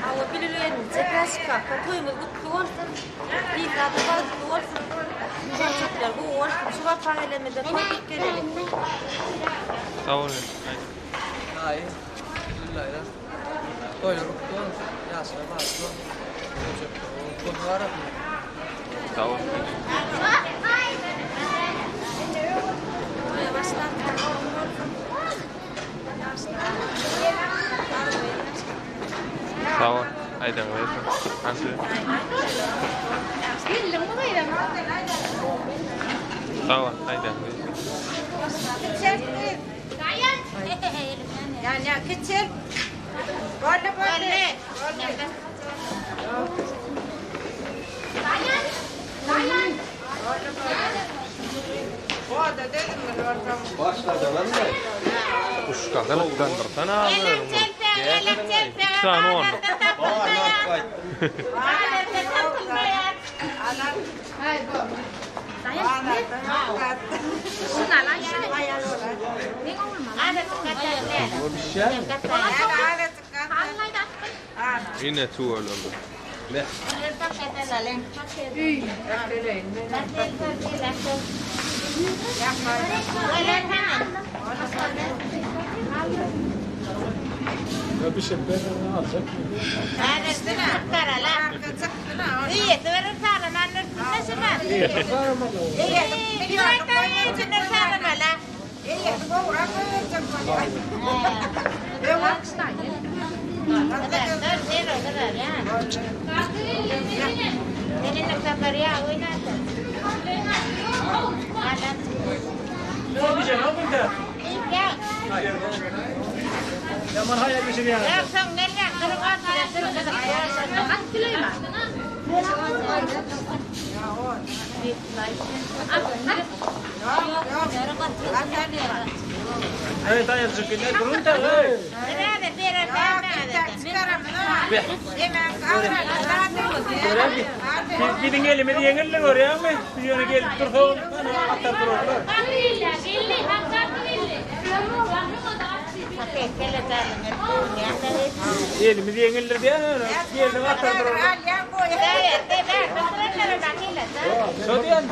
Hawa bilbilgelinje Täş kaka toýumyz gutly bolsun. Isa-da bagtly bolsun. Görjekler gowy bolsun. Şu wapa gelemizde toý diýip geleli. Sag bol. Aý. Billahi. Toýlar gutly bolsun. Ýaşlar bagtly bolsun. Görjekler gowy bolsun. Sag bol. Toýa başlan gowy bolsun. Ýaşlar Sag bol. Aýdaň bersin. Hansy? Geldiňmi gyzym? Sag bol. Aýdaň bersin. Ýa ýa kiçil. Boldy boldy. Uşkagylyk döndursana özüňi. Iki sany onluk. Ine tüweleme. Biziň elimiz ýeňildi görýäňmi? Biz ýöne gelip dursak, ana atar durarlar. Elimiz ýeňildir diýýän ýöne, geldik atar durarlar. Şo diýýän.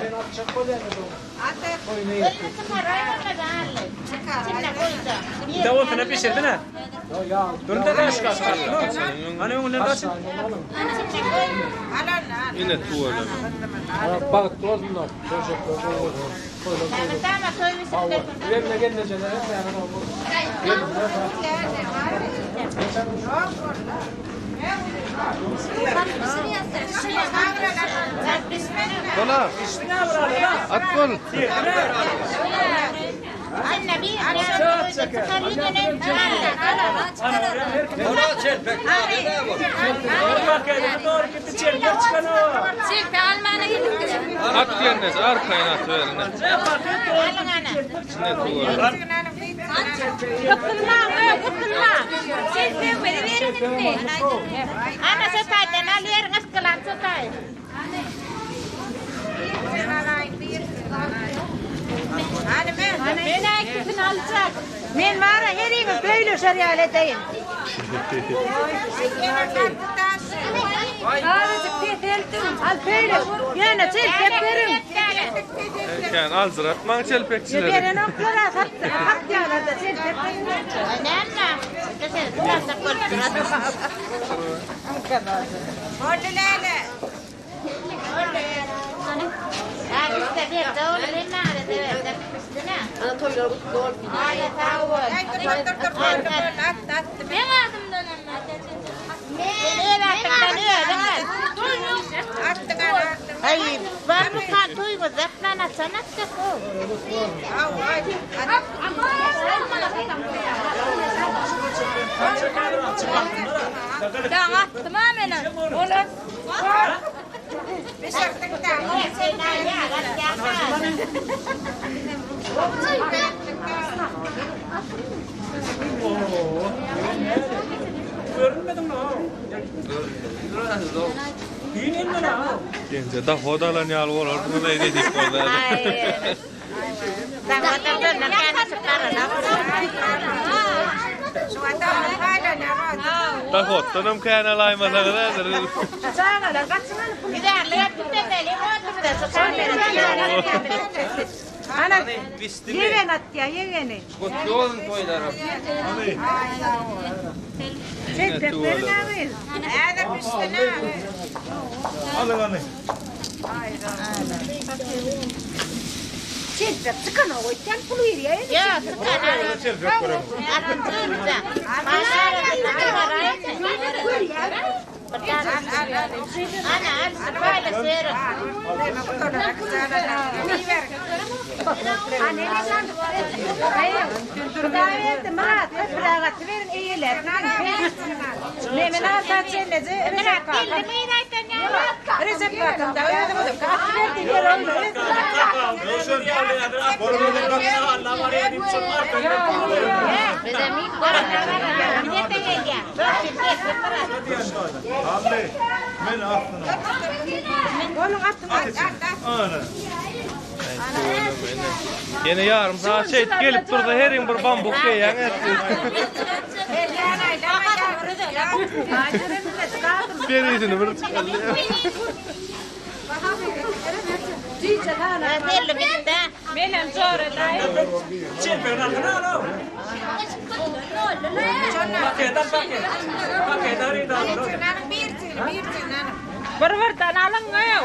Bir bolsa bişirdin ha. Durun da kaş kaş. Hani öňünden kaçın. Ine tüweleme. Bagtly bolsunlar. Görjekler gowy bolsun. Toýlar toý bolsun. Sag bol. Gelme gelmejeler hemmäňiz gowy bolsun. Bola. At bol. At gelmez, arkaýyn at berine. Ine tüweleme. Gıpılma, gıpılma. Sen sevmedi verin indi. Ana sotaydan al yerin ıskılan sotay. Men ikisini aljak. Men bara herimi böyle şariyal edeyim. Azıcık peseldim. Al böyle. Ýöne çelpek berin. Sen alzyratmaň çelpekçileri. Beren oklara sat. Hak ýalarda çelpek berin. Boldy lele. Aý, barmyka toýuňyzda plan açan atjak o. Daň atdym ha meni. Olar. Görünmediň o. Genje dahod alan ýaly bolardyňyz eý nesip bolsa. Dahoddanam kän alaýmasaňyz häzir. Çagalar gaçyň alyp. Giderlik etip demeli bolduňyza şu kamera. Ana ýegen atýa ýegeni. Gutly bolsun toýlaryň. Çekdek beriň agyz. Häzir pişdin agyz. Alyň hany. Çelpek çykan o öýtýän pul berýär ýene. Ýa çykan. Çelpek görem. Ana al paýla şeri. Hally, men atyna. Ana. Ýene ýarym sagat şeýdip gelip dursa heriň bir bambuk geýýäň ertir. Berisini bir çykarly. Menem jora daýy. Çelpegini alsana al. Paket al paket. Paket al ýa-da. Bir birden alyň ew.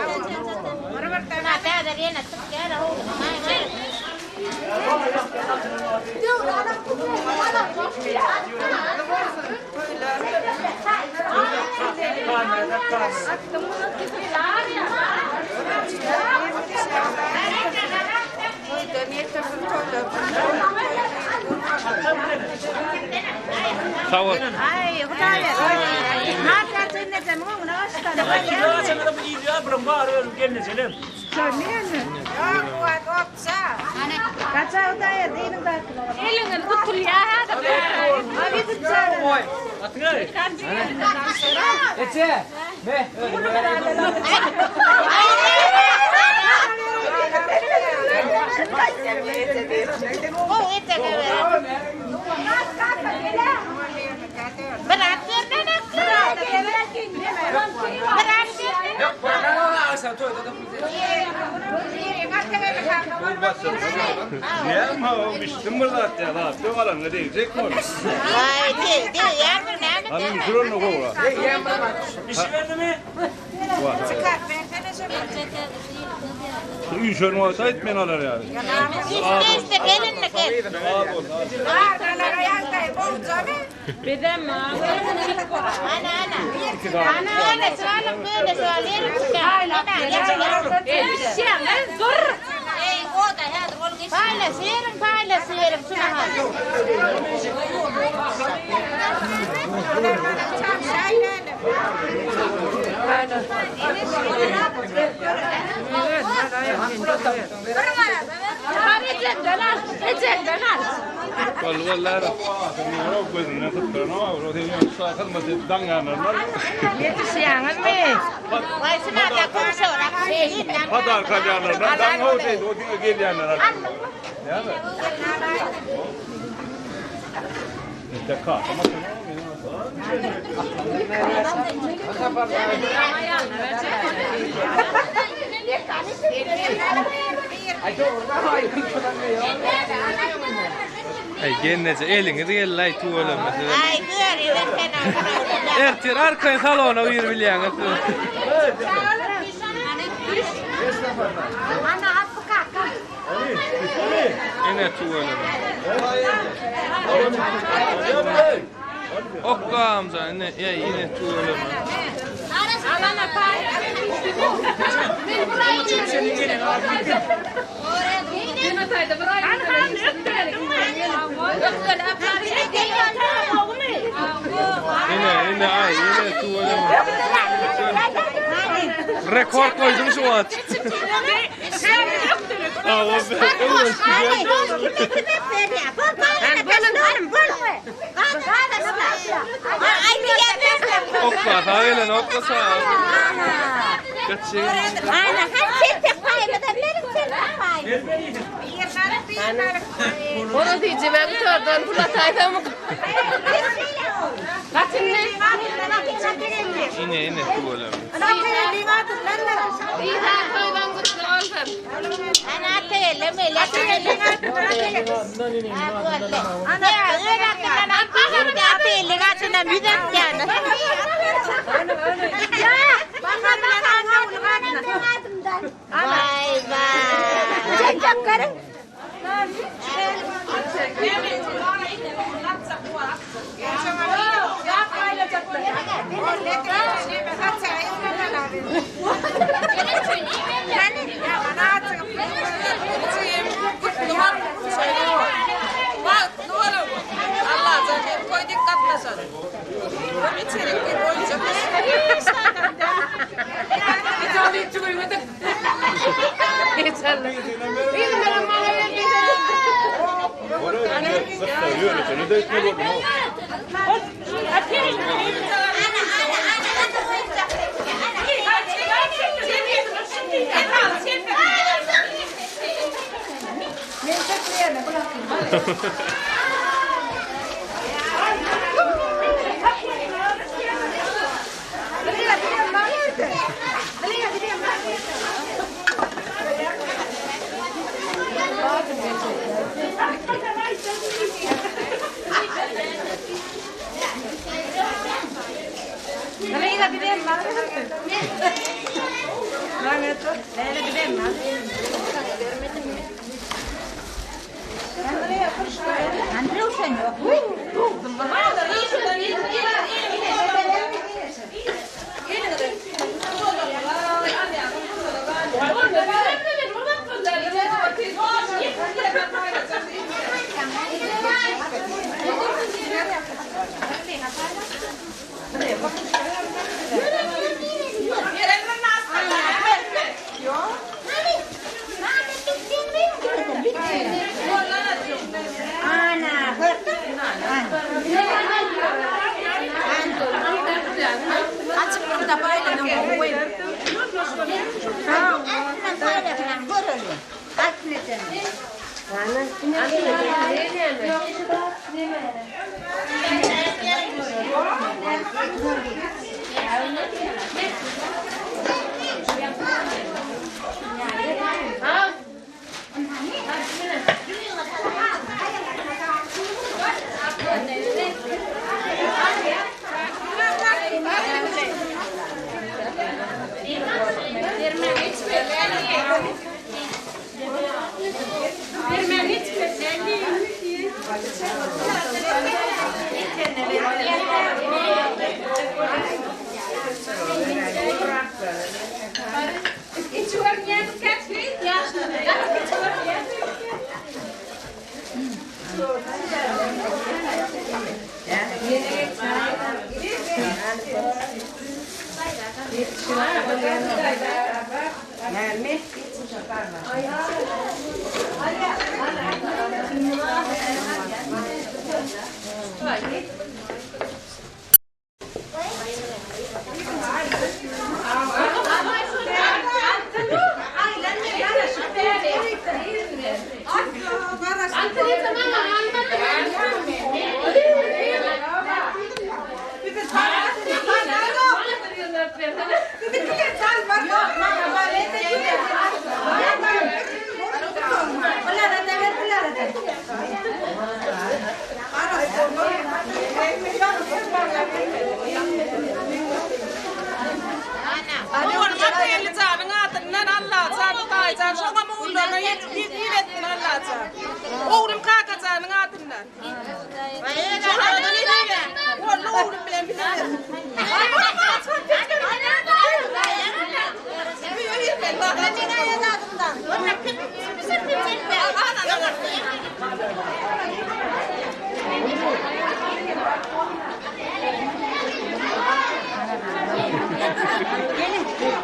Sag bol. Aý, Hudaý bersin. Marka jennete muňa başlady. Eliňiz gutulýar häzir. Eje, me. Näme o bişdim bir zat ya zat yok alanda degjek bol. Ay, de, de, ýar näme? Alın şuranı gowra. Bişiberdi mi? Üýşen bolsa aýt men alar ýaly. İşte işte gelinle gel. Bizem Ana ana. Ana ana şalım böyle şalim. Elbişýäňiz dur. Ey o da häzir onuň işi. Paýlaşyň, paýlaşyň şuna hal. Bar ejemden al, ejemden al. Walla walla. Yok gözünden tutduran ama o senin hyzmat edip daňýanlar. Ýetişýäňizmi? Vay şuna da konuşuyor. Padar kalýanlar, daň o şey, o diňe gelýänler. Näme? İşte kaka Ey gelneje eliňiz geldi aý tüweleme size. Ay gör sen Ertir arkaýyn salona gir bilýäňiz. Ana atdy kaka. Ene tüweleme. Okka amca ene ýa ene tüweleme. Alana pay. Ine, ine, ay, ine tüweleme. Rekord goýduň şu wagt. Okla, sag gelen, okla sag. Gaçyň. Onu diyeceğim, gutardan pul ataýsam. Gaçyndy. Ine, ine tüweleme. Isa toýlaň gutly bolsun.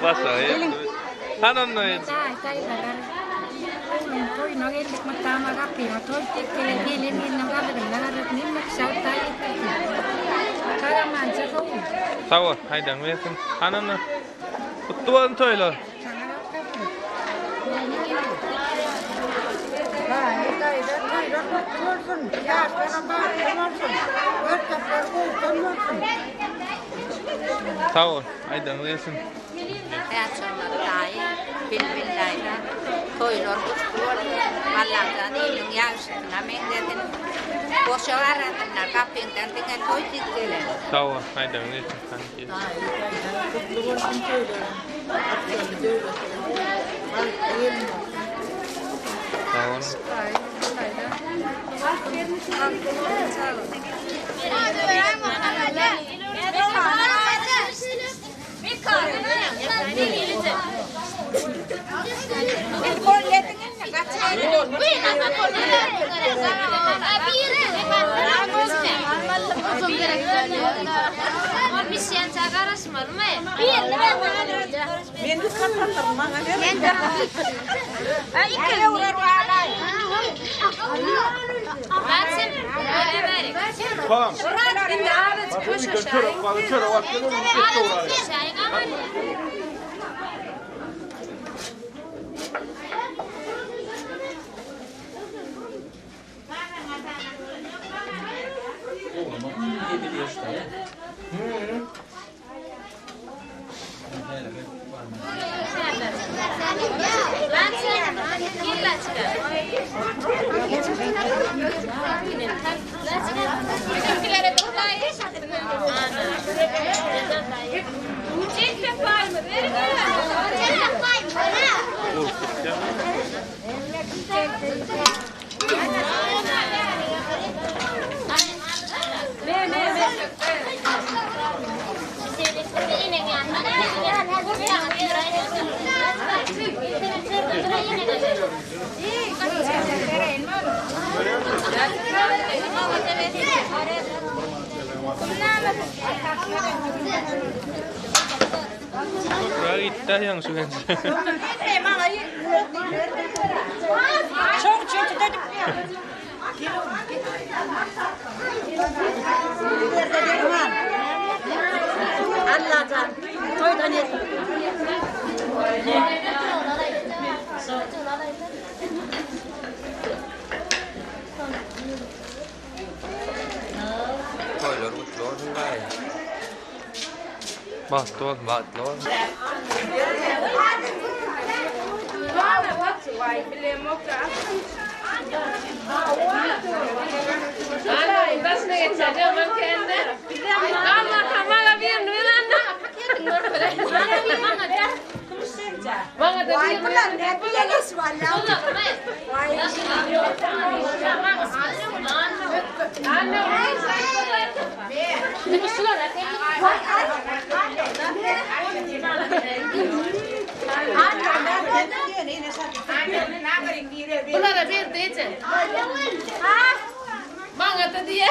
Başa. Hany onda eje. Daýy daýzalar. Ogluň toýuna geldik mydama gapyňa toý diýip gelen gelen gelniň gazygyndan alyp hemme kişä Hudaý ýetirsin. Sag-amanja sowul. Sag bol, haýdaň bersin. Hany onda. Gutly bolsun toýlar. Daýy daýza toýlar gutly bolsun. Ýaşlaram bagtly bolsun. Görjekler gowudan bolsun. Sag bol, haýdaň bersin. Täçolmaz daýy, Bilbil daýza, toýlar gutly bolsun, Allajan iliň ýagşysyna meňzesin. Goşa garasynlar, gapyňdan diňe toý diýip gelen. Sag bol, haýdaň bersin. Hany gel. Daýy, daýza, gutly bolsun toýlaryň, ykjamly döwletli, bagtly gelin bolsun. Sag boluň. Daýy, daýza, bagtly bolsun çagalar. Tamam. Çörek var, çörek var. Toprağa gitdi ýaňy şu genç. Allajan toýdan etsin. Toýlar gutly bolsun daýy. Bagtly bolsun. Bagtly bolsun. Ana, başyna geçer, ýoman kende. Allah, maňa birini ber anna. Maňa da birini ber. Bulara ber diýje. Maňa da diýe.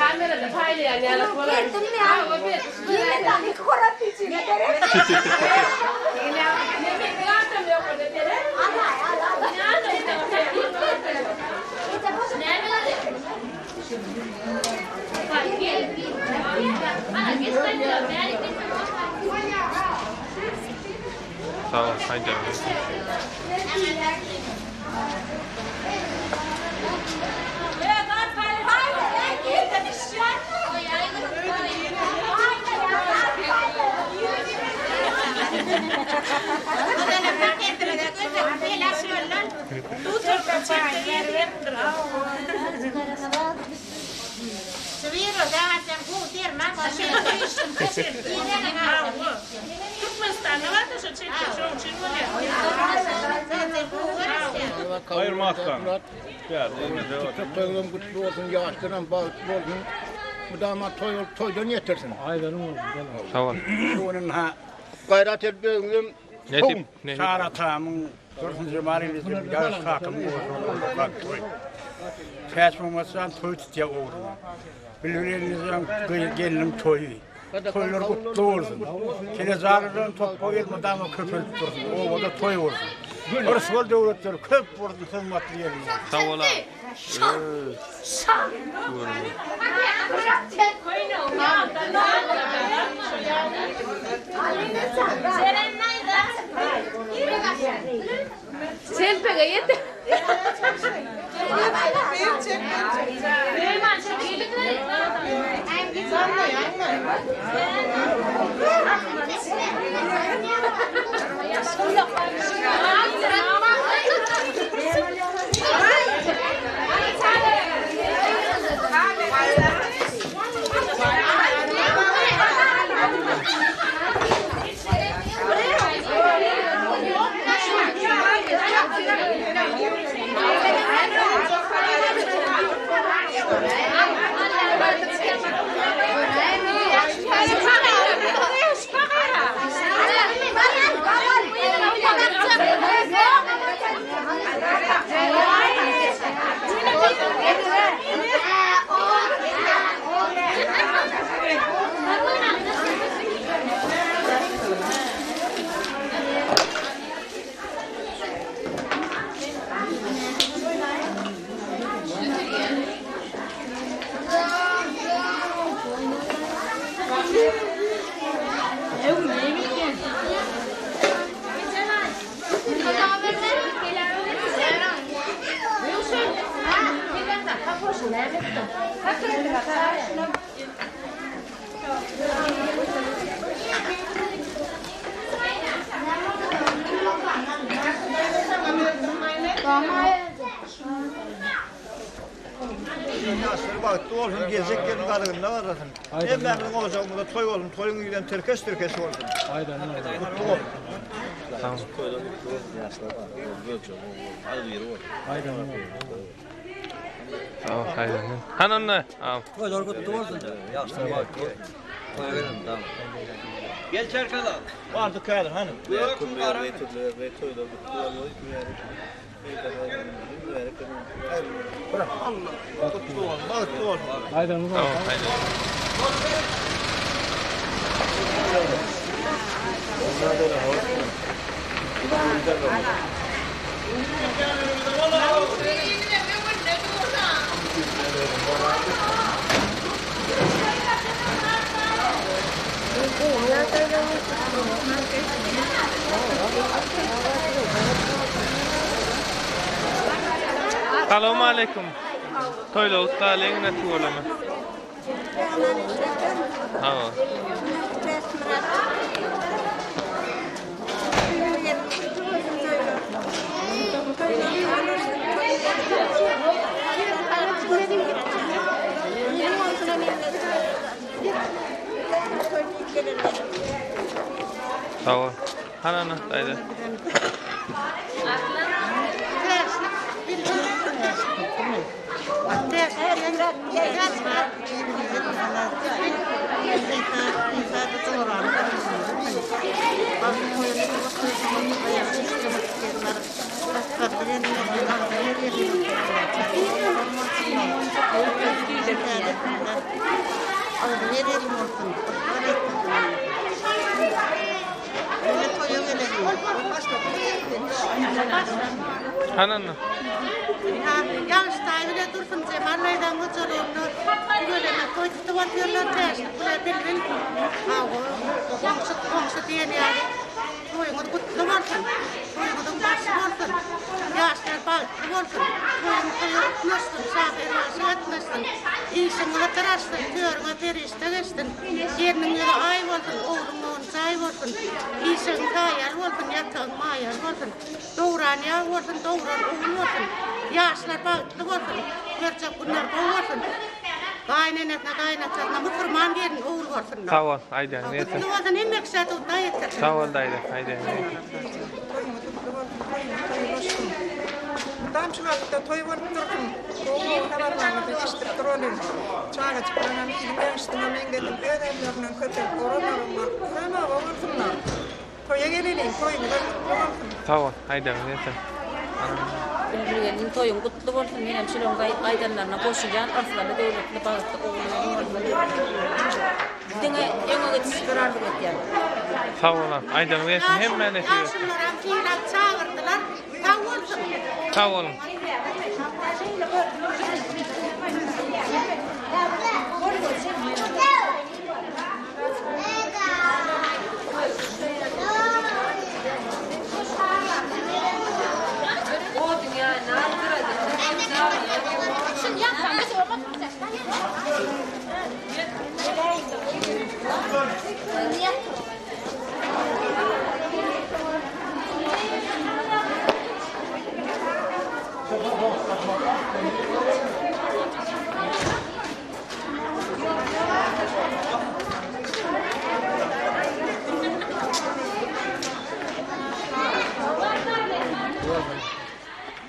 Kamerada paýlaýan ýaly bolar. Sag bol, haýda. Türkmenistanda bar-da şo çelpek, şoň üçin bolýar. Aýyrma aslan. Toýuňam gutly bolsun, ýaşlaram bagtly bolsun. Mydama toý bolup toýdan ýetirsin. Aýdanyň bolsun. Sag bol. Şu günün ha gaýrat edip özüňizem Nesip, nesip. Çary atamyň, Dursun Jemal inisiň, ýaş kakamyň ojagyna toý. Täç Muhammetjan toý tutýar ogluna. Bilbil eliniziň gelniň toýy. Toýlar gutly bolsun. Telejalylaryň topbagy elmydama köpelip dursun. Obada toý bolsun. Rysgal döwletleri köp bolsun hyzmatly gelin. Sag bol aga. Selpege ýet. Ýaşlar bagtly bolsun, geljek gelin galygynda garrasyn. Hemmämiziň ojagymyzda toý bolsun, toýuň ýüzem tirkeş-tirkeş bolsun. Gutly bolsun. Toýlar gutly bolsun, ýaşlar bagtly bolsun, göljek bolsun, agzybir bolsun. Sag bol, haýdan. Hany onda? Toýlar gutly bolsun, ýaşlar bagtly bolsun. Toýa gelelim, dagy. Gel çerkala. Bardyk häzir, hany. Toýlar gutly bolsun. Salam aleýkum. Toýla ussaleň ne tüweleme. Hawa. Sag bol. Hany ana daýza. Hany ana. Ýagyşdaýy bile Dursun Jemal daýzaň hojalygynda tüweleme toý tutup otyrlar, Täşlik bile Bilbil. Hawa, goňşy goňşy diýen ýaly toýuňyz gutly bolsun. Toýuňyzyň başy bolsun. Ýaşlar bagtly bolsun. Toýuň toýa utnaşsyn, şahyr bagşy gatnaşsyn. Işiň hatar açsyn, törüňe perişde geçsin. Gelniň ýüzi aý bolsun, ogluň ogly jaý bolsun. Işigiň saýaly bolsun, ýatagyň maýaly bolsun. Dogran ýag bolsun, dogran ogul bolsun. Ýaşlar bagtly bolsun. Görjek günler gowy bolsun. Gaýynenesine, gaýynatasyna musurman gelin ogul bolsunlar. Sag bol, aýdýaň ýeter. Gutly bolsun, hemme kişä Hudaý ýetirsin. Sag bol daýza, aýdýaň ýeter. Toýuňyz gutly bolsun, toýuňyz toýa ulaşsyn. Mydam şu wagtda toý bolup dursun. Gowy-gowy habarlaryňyzy eşidip duralyň. Çagajyklaryňam iliň ýagşysyna meňzedip öz özlerinden köpelip oram-oram bolup köne oba bolsunlar. Toýa geleliň, toýuňyzam gutly bolsun. Sag bol, aýdanyň ýeter. Bilbil gelin toýuň gutly bolsun menem şulaň aýdanlaryna goşulýan yrsgally döwletli bagtly ogluň bolsun diňe öňe gidişler arzuw edýän. Sag bol aýdanyň ýetsin hemmä nesip etsin. Ýaşulularam sylap çagyrdylar sag bolsun. Sag boluň.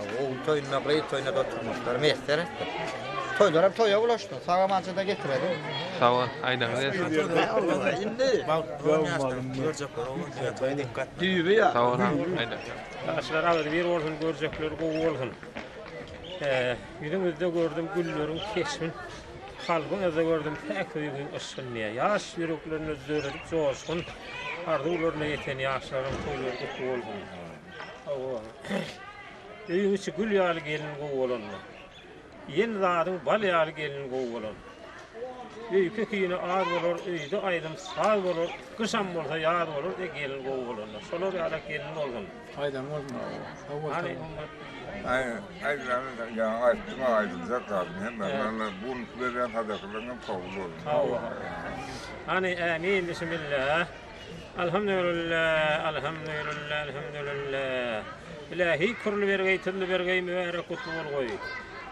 Ogul toýunda, gyz toýunda oturmaklar miýesser etdi. Toýlaram toýa bulaşdy. Sag-amança-da getireliň. Sag bol, aýdanyň gelsin. Indi. Düýbi ýa. Sag bol, aýdan. Ýaşlar agzybir bolsun, görjekleri gowy bolsun. Ýüzüňizde gördüm gülleriň keşbin, Kalbyňyzda gördüm päk söýgiň yşgyn diýýär. Ýaş ýüreklerinde döredip joşgun, Arzuwlaryna ýeten ýaşlaryň toýlary gutly bolsun. Hawa. Öýüň içi gül ýaly gelin gowy bolanda. Iýen zadyň bal ýaly gelin gowy bolan. Öýke kine az bolar, öýde aýdym saz bolar, gyşam bolsa ýaz bolar de gelin gowy bolanda. Şolar ýala gelin bolsun. Aýdan bolsun. Sag bol. Hany oňat. Aý, aýdylany ýaňy aýtdyň, aýdyljak zadyň hemme. Alla bu berýän sadakalaryň hem kabul bolsun. Hawa. Hany ämin bismillah. Alhamdulillah, alhamdulillah, alhamdulillah. Ilahi kürli bergeý, tülli bergeý, mübärek gutly bolgaý.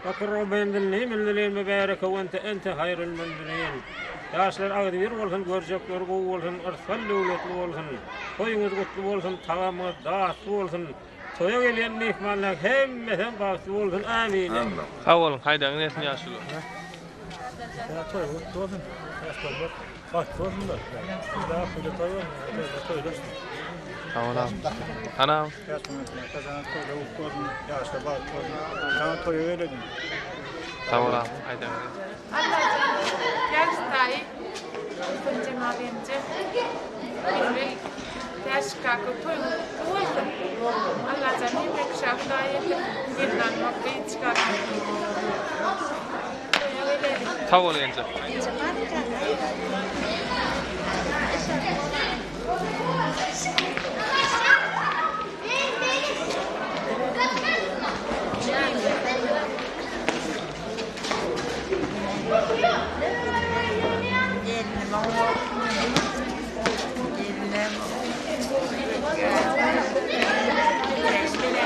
Bakr Robbi enzilni münzilin mübäreke we ente ente haýrul münzilin. Ýaşlar agzybir bolsun, görjekleri gowy bolsun, yrsgal döwletli bolsun. Toýuňyz gutly bolsun, tagamyňyz datly bolsun. Toýa gelýän myhmanlaň hemmesem bagtly bolsun. Amin. Sag boluň, haýdaňyz gelsin ýaşuly. Toý gutly bolsun. Ýaşlar Bagtly bolsunlar. Daha toýda toý bolsun, toýda toýlaşsyn. Sag bol agam. Hany agam. Toýda gutly bolsun, ýaşlar bagtly bolsun. Saňa toýa gelelim. Sag bol agam, aýdaňyz gelsin. Allajan Ýagyş daýy Dursun Jemal ýenje Bilbil Täşik kaka toýuňyz gutly bolsun Allajan hemme kişä Hudaý ýetirsin gelin almak gyz çykarmak Toýa geleliň. Sag bol ýenje.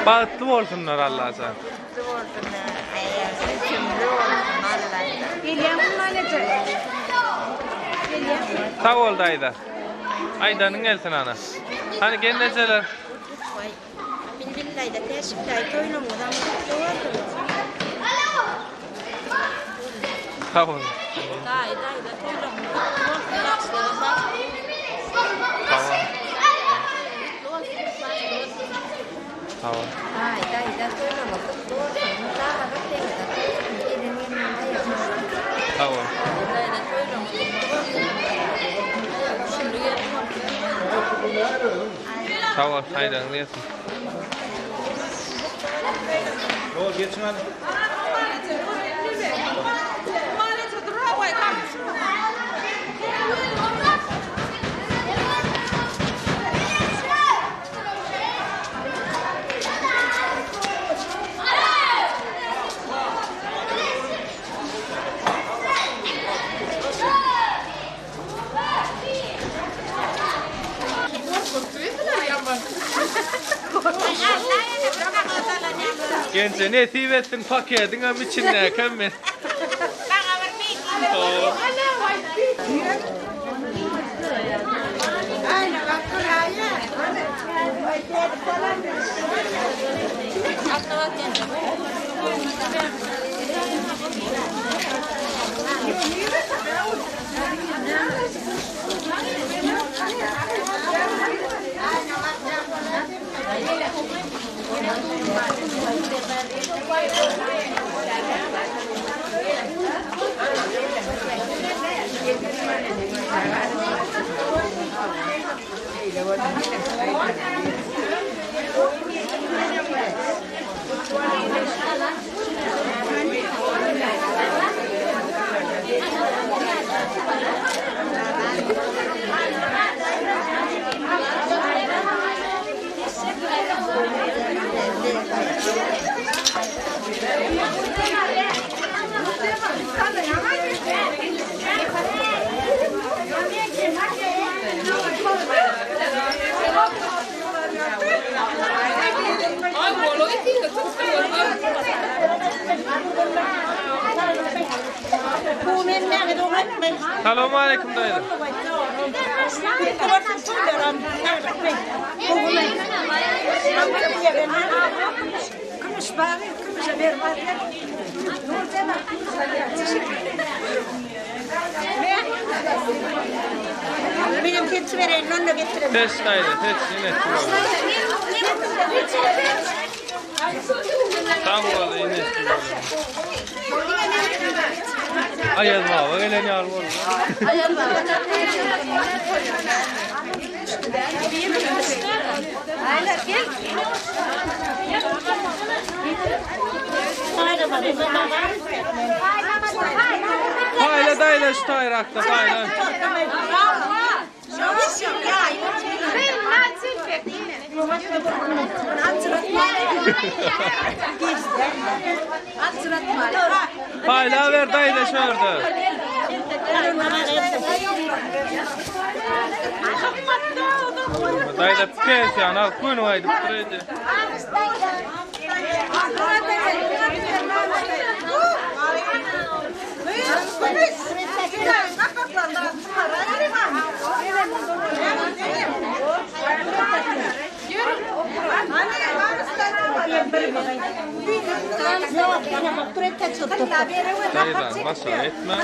Bagtly bolsunlar Allajan. Gutly bolsun aýasy tümlü bolsun Allajan. Gelýäň Gulman eje. Gelýäň. Sag bol daýza. Aýdanyň gelsin ana. Hany gelnejeler. Waý, Bilbil daýza, Täşik daýy toýlaryňyzam gutly bolsun. Sag boluň. Daýy, daýza toýlaryňyz gutly bolsun, ýagşylaram bagtly Sag boluň. Gutly bolsun, bagtly bolsun. Sag boluň. Daýy, daýza toýlaryňyz gutly bolsun. Mydama gapyňyzda toý bolsun, gelen gelniň aýagy düşsün. Sag boluň. Daýy, daýza toýlaryňyz gutly bolsun. Aýagy düşümli gelin bolsun. Sag bol, aýdagyňyz gelsin. Ýol geçiň hany. Genje nesip etsin pakediňem içindäkem men. Salowmaleýkim daýza. Kümüş bagy, kümüşe bermez. Menem seçi bereýin, onda getirin. Seç daýza, seç, ine. Sag bol, ine. Aýaz baba gelen ýaly boldy. Aýaz baba. Paýla daýza şu taýrakda paýla. Paýla ber daýza şu ýerde. Daýza pensiýany alyp göni gaýdyp dur Daýzany başa etme.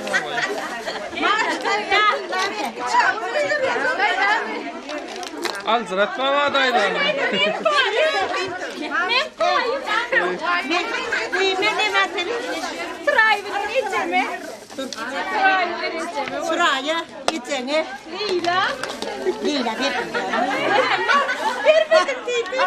Aljyratma maňa daýzany. Suraýa, ejeňe. Leýla. Leýla berdim. Bermedim diýdi.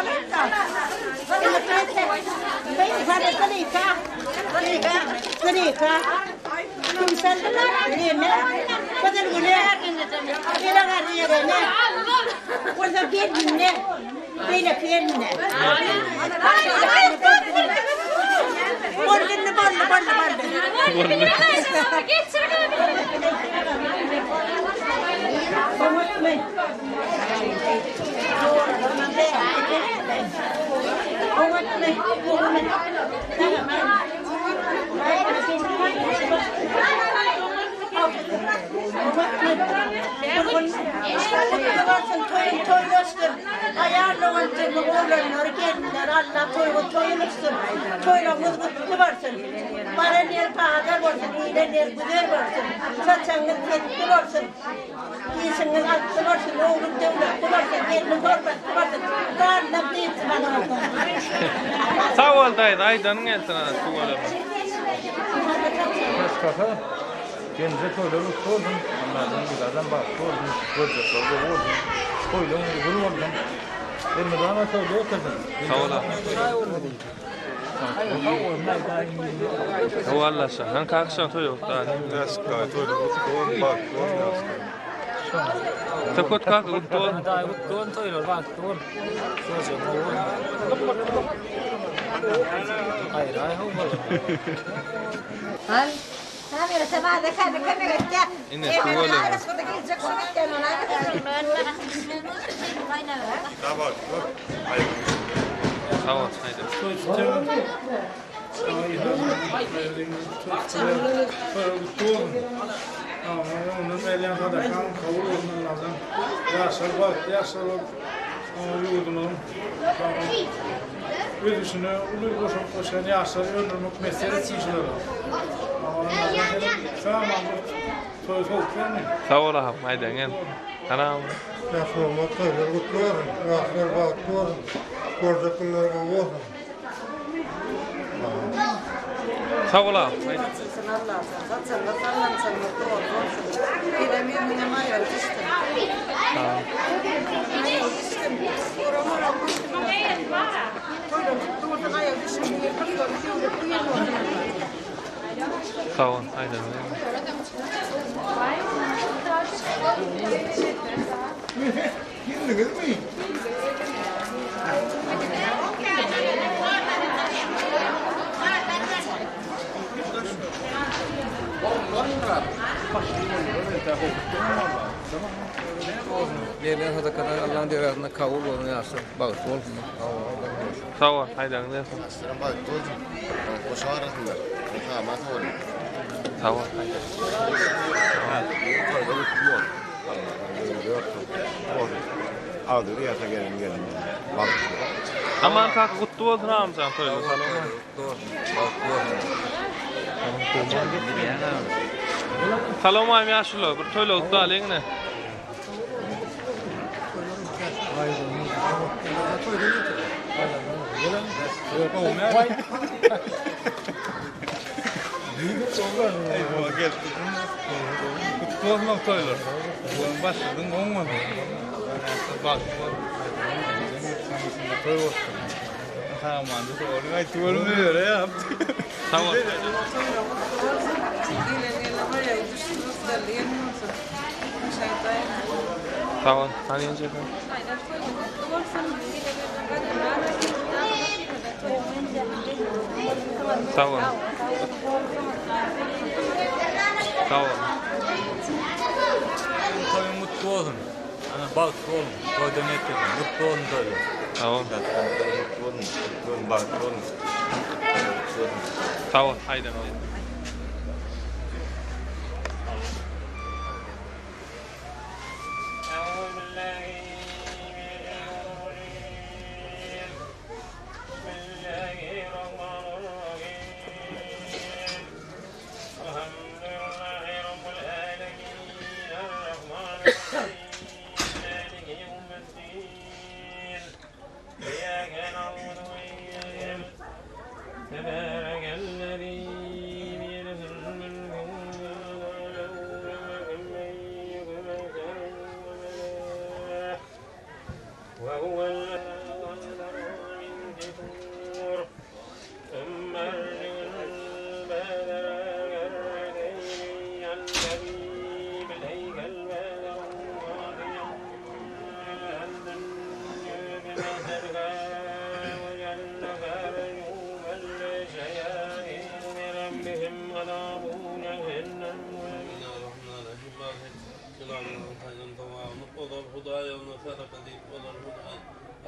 Gutly bolsun toýuň toý bolsun. Aýal dogan oglanlar gelinler Alla toýuňyz toý bolsun. Toýlaryňyz gutly bolsun. Baran ýer bazar bolsun, giden ýer güzer bolsun. Saçagyňyz petli bolsun. Işiňiz atly bolsun, ogluň döwletli bolsun, gelniň hormatly bolsun. Gallam diýipsi maňa. Sag bol daýza, aýdanyň gelsin ana tüweleme. Başgasa Genje toýlar gutly bolsun, Allajan bizadan bagtly bolsun, görjekler gowy bolsun, toýlaň özi gül bolsun, elmydama toýda otursyn. Sag bol. Hawa Allaşa. Han kakşan toý ýok da. Ýaşka toýlar gutly bolsun, bagtly bolsun ýaşka. Söhbet kaka gutly bolsun. Daýy gutly bolsun toýlar bagtly bol. Görjek gowy bolsun. Aýry aý how bolsun. Hal. Ine tüweleme. Sag bol Haýdar. Ondan berýän sadakaň kabul bolsun Allahdan. Ýaşlar bagtly ýaşlar bolup, ýurdumyzyň ösüşine uly goşant goşýan ýaşlary öndürmek mesele etsin şulara. Toý sowuk bermi? Sag bol agam, aýdan gel. Salam. Ýaşlarymyz toýlary gutly bolsun, ýaşlar bagtly bolsun, görjek günleri gowy bolsun. Sag bol agam. Açylsyn Allajan, saçagyňyz sallançagyňyz doly bolsun. Gelen gelniňem aýagy düşsün. Aýagy düşsün. Oram-oram bolsun. Toýlar gutly bolsun, aýagy düşsün. Gyzlary döwletli gelin bolsun Allajan. Sag bol, aýdan. Geldiňizmi? Berlen sadakalar Allah'ın dergahynda kabul bolsun, ýaşlar bagtly bolsunlar. Sag bol, aýdaň dersin. Ýaşlaram bagtly bolsun. Goşa arasynda. Samat bolun. Sag bol, aýdaň. Toýlar gutly bolsun. Agzybir ýaşa gelen gelin bagtly. Aman kaka gutly bolsun agam jan toýlar. Salowmaleýkim ýaşuly, bir toýla gutly alyň ine. Gutly bolsun toýlar. Başladyň goň bolsun. Bagtly bol. Toý bolsun. Saman Sag bol. Sag bol. Hany ýenje. Sag bol. Sag bol. Toýuň gutly bolsun. Ana bagtly boluň. Toýdan ýetmesin. Gutly bolsun toýlar. Sag bol. Gutly bolsun. Gutly bolsun. Bagtly bolun. Sag bol. Aýdan.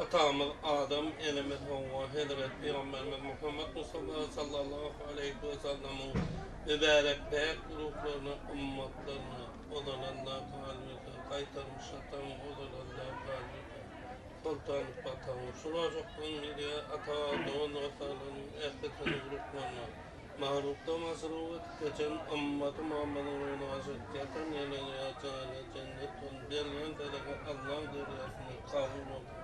Atamyz. Adam enemiz Howwa, hezreti Pygamberimiz Muhammet Mustafa sallallahu aleýhi we sellemiň mübärek päk ruhlaryna, ymmatlaryna, ozalanda galberse, gaýtarmyş ataň, ozalanda galberse, Soltan Pataň, şul ojakdan gelýär ata dogan-dostarlarynyň ählisiniň ruhlaryna, magrupda masruf edip geçen ymmaty Muhammediň ruhuna aşyk, ýatan ýerleri ýa jaýlary jennet bolsun, berlen sadaka Allaň dergähinde kabul bolsun.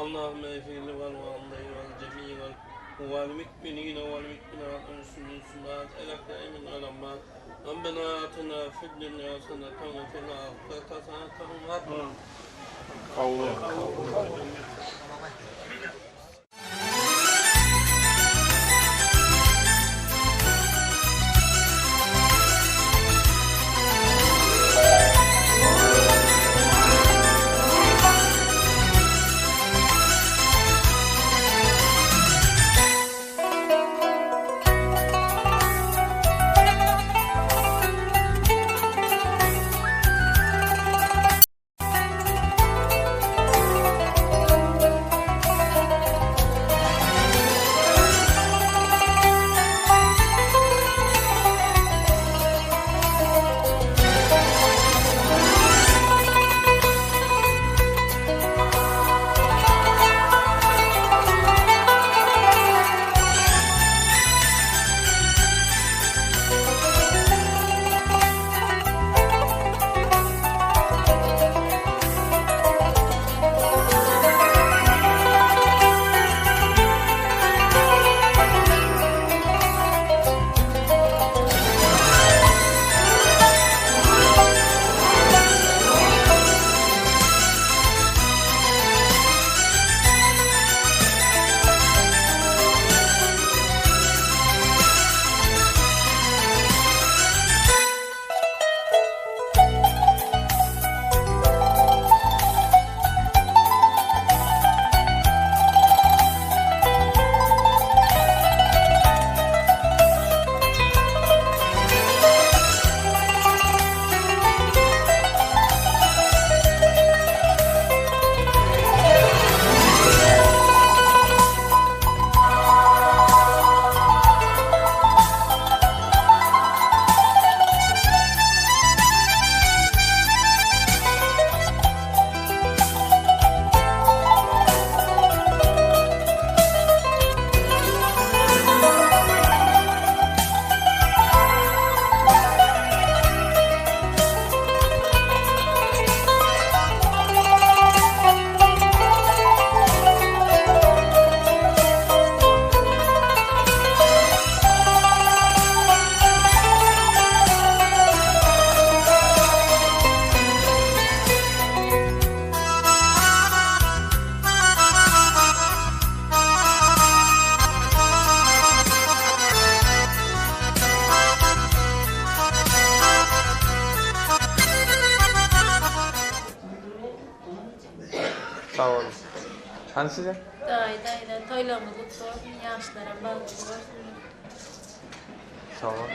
Allahümme ifirli vel valideyn vel cemi'el vel mü'minine vel mü'minat vel müslümin el ahya'i min vel amvat Rabbena atina fid dunya haseneten ve fil ahireti haseneten ve Sag boluň. Hany size? Daýy daýza toýlaryňyz gutly bolsun ýaşlaram bagtly bolsun. Sag bol.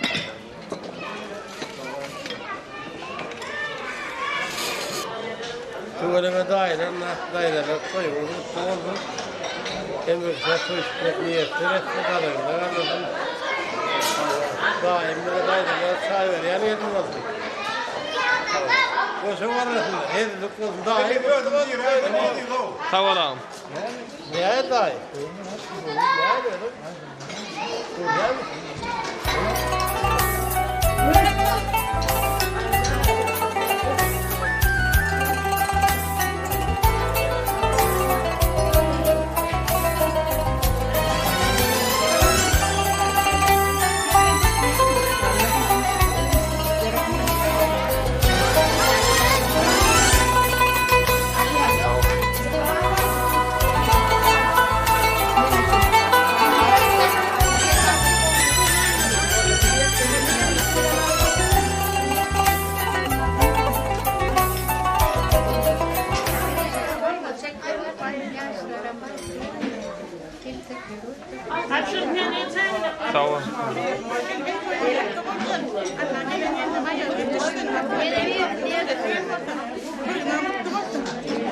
Tüweleme daýylar nah daýzalar toýuňyz gutly bolsun. Hemişe toý tutmak miýesser etsin gazaňyza galmasyn. Daýym bilen daýzalar çaý berýän gelin bolsun. Goşa barlasynlar, hezillik bolsun daýy. Sag bol agam. Näme daýy? Näme özüň? Görýärmi? Sag bol.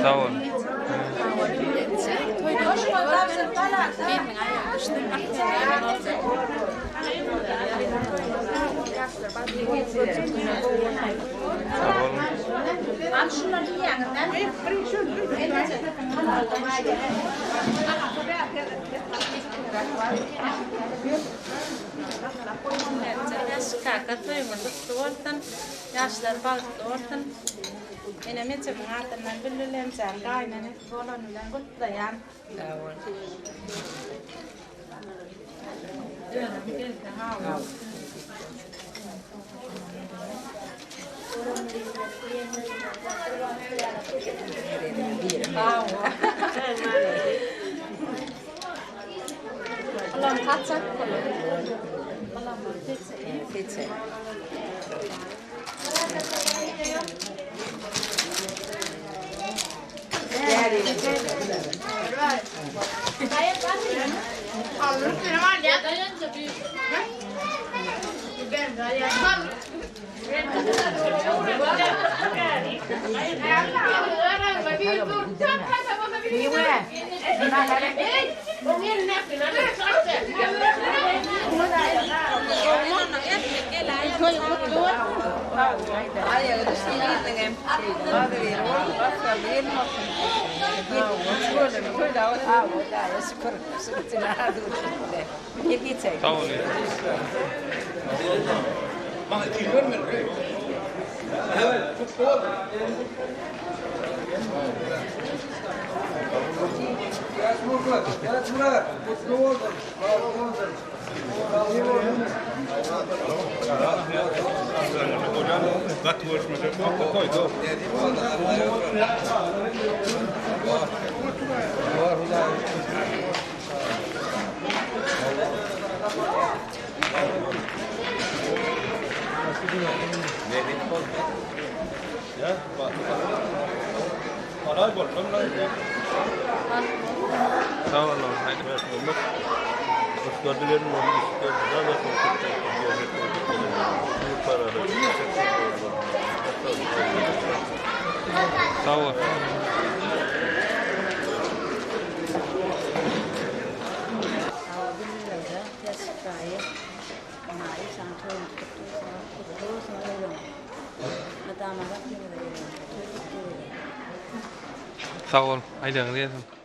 Sag bol. Toýlar gutly bolsun. Gelniň aýagy düşsün, yrysgally gelin bolsun. Sag boluň. Kaka toýuňyz gutly bolsun. Ýaşlar bagtly bolsun. Menem ejemiň adyndan Bilbil enjäni gaýynenesi bolany bilen gutlaýan. Sag bol. Özüň gelseň awa. Ulan kaçak bolar. Seçe. Sag boluň. Gaty görüşmesek koýdy. Sag boluň. Sag bol. Sag bol. Aýdagyňyz gelsin.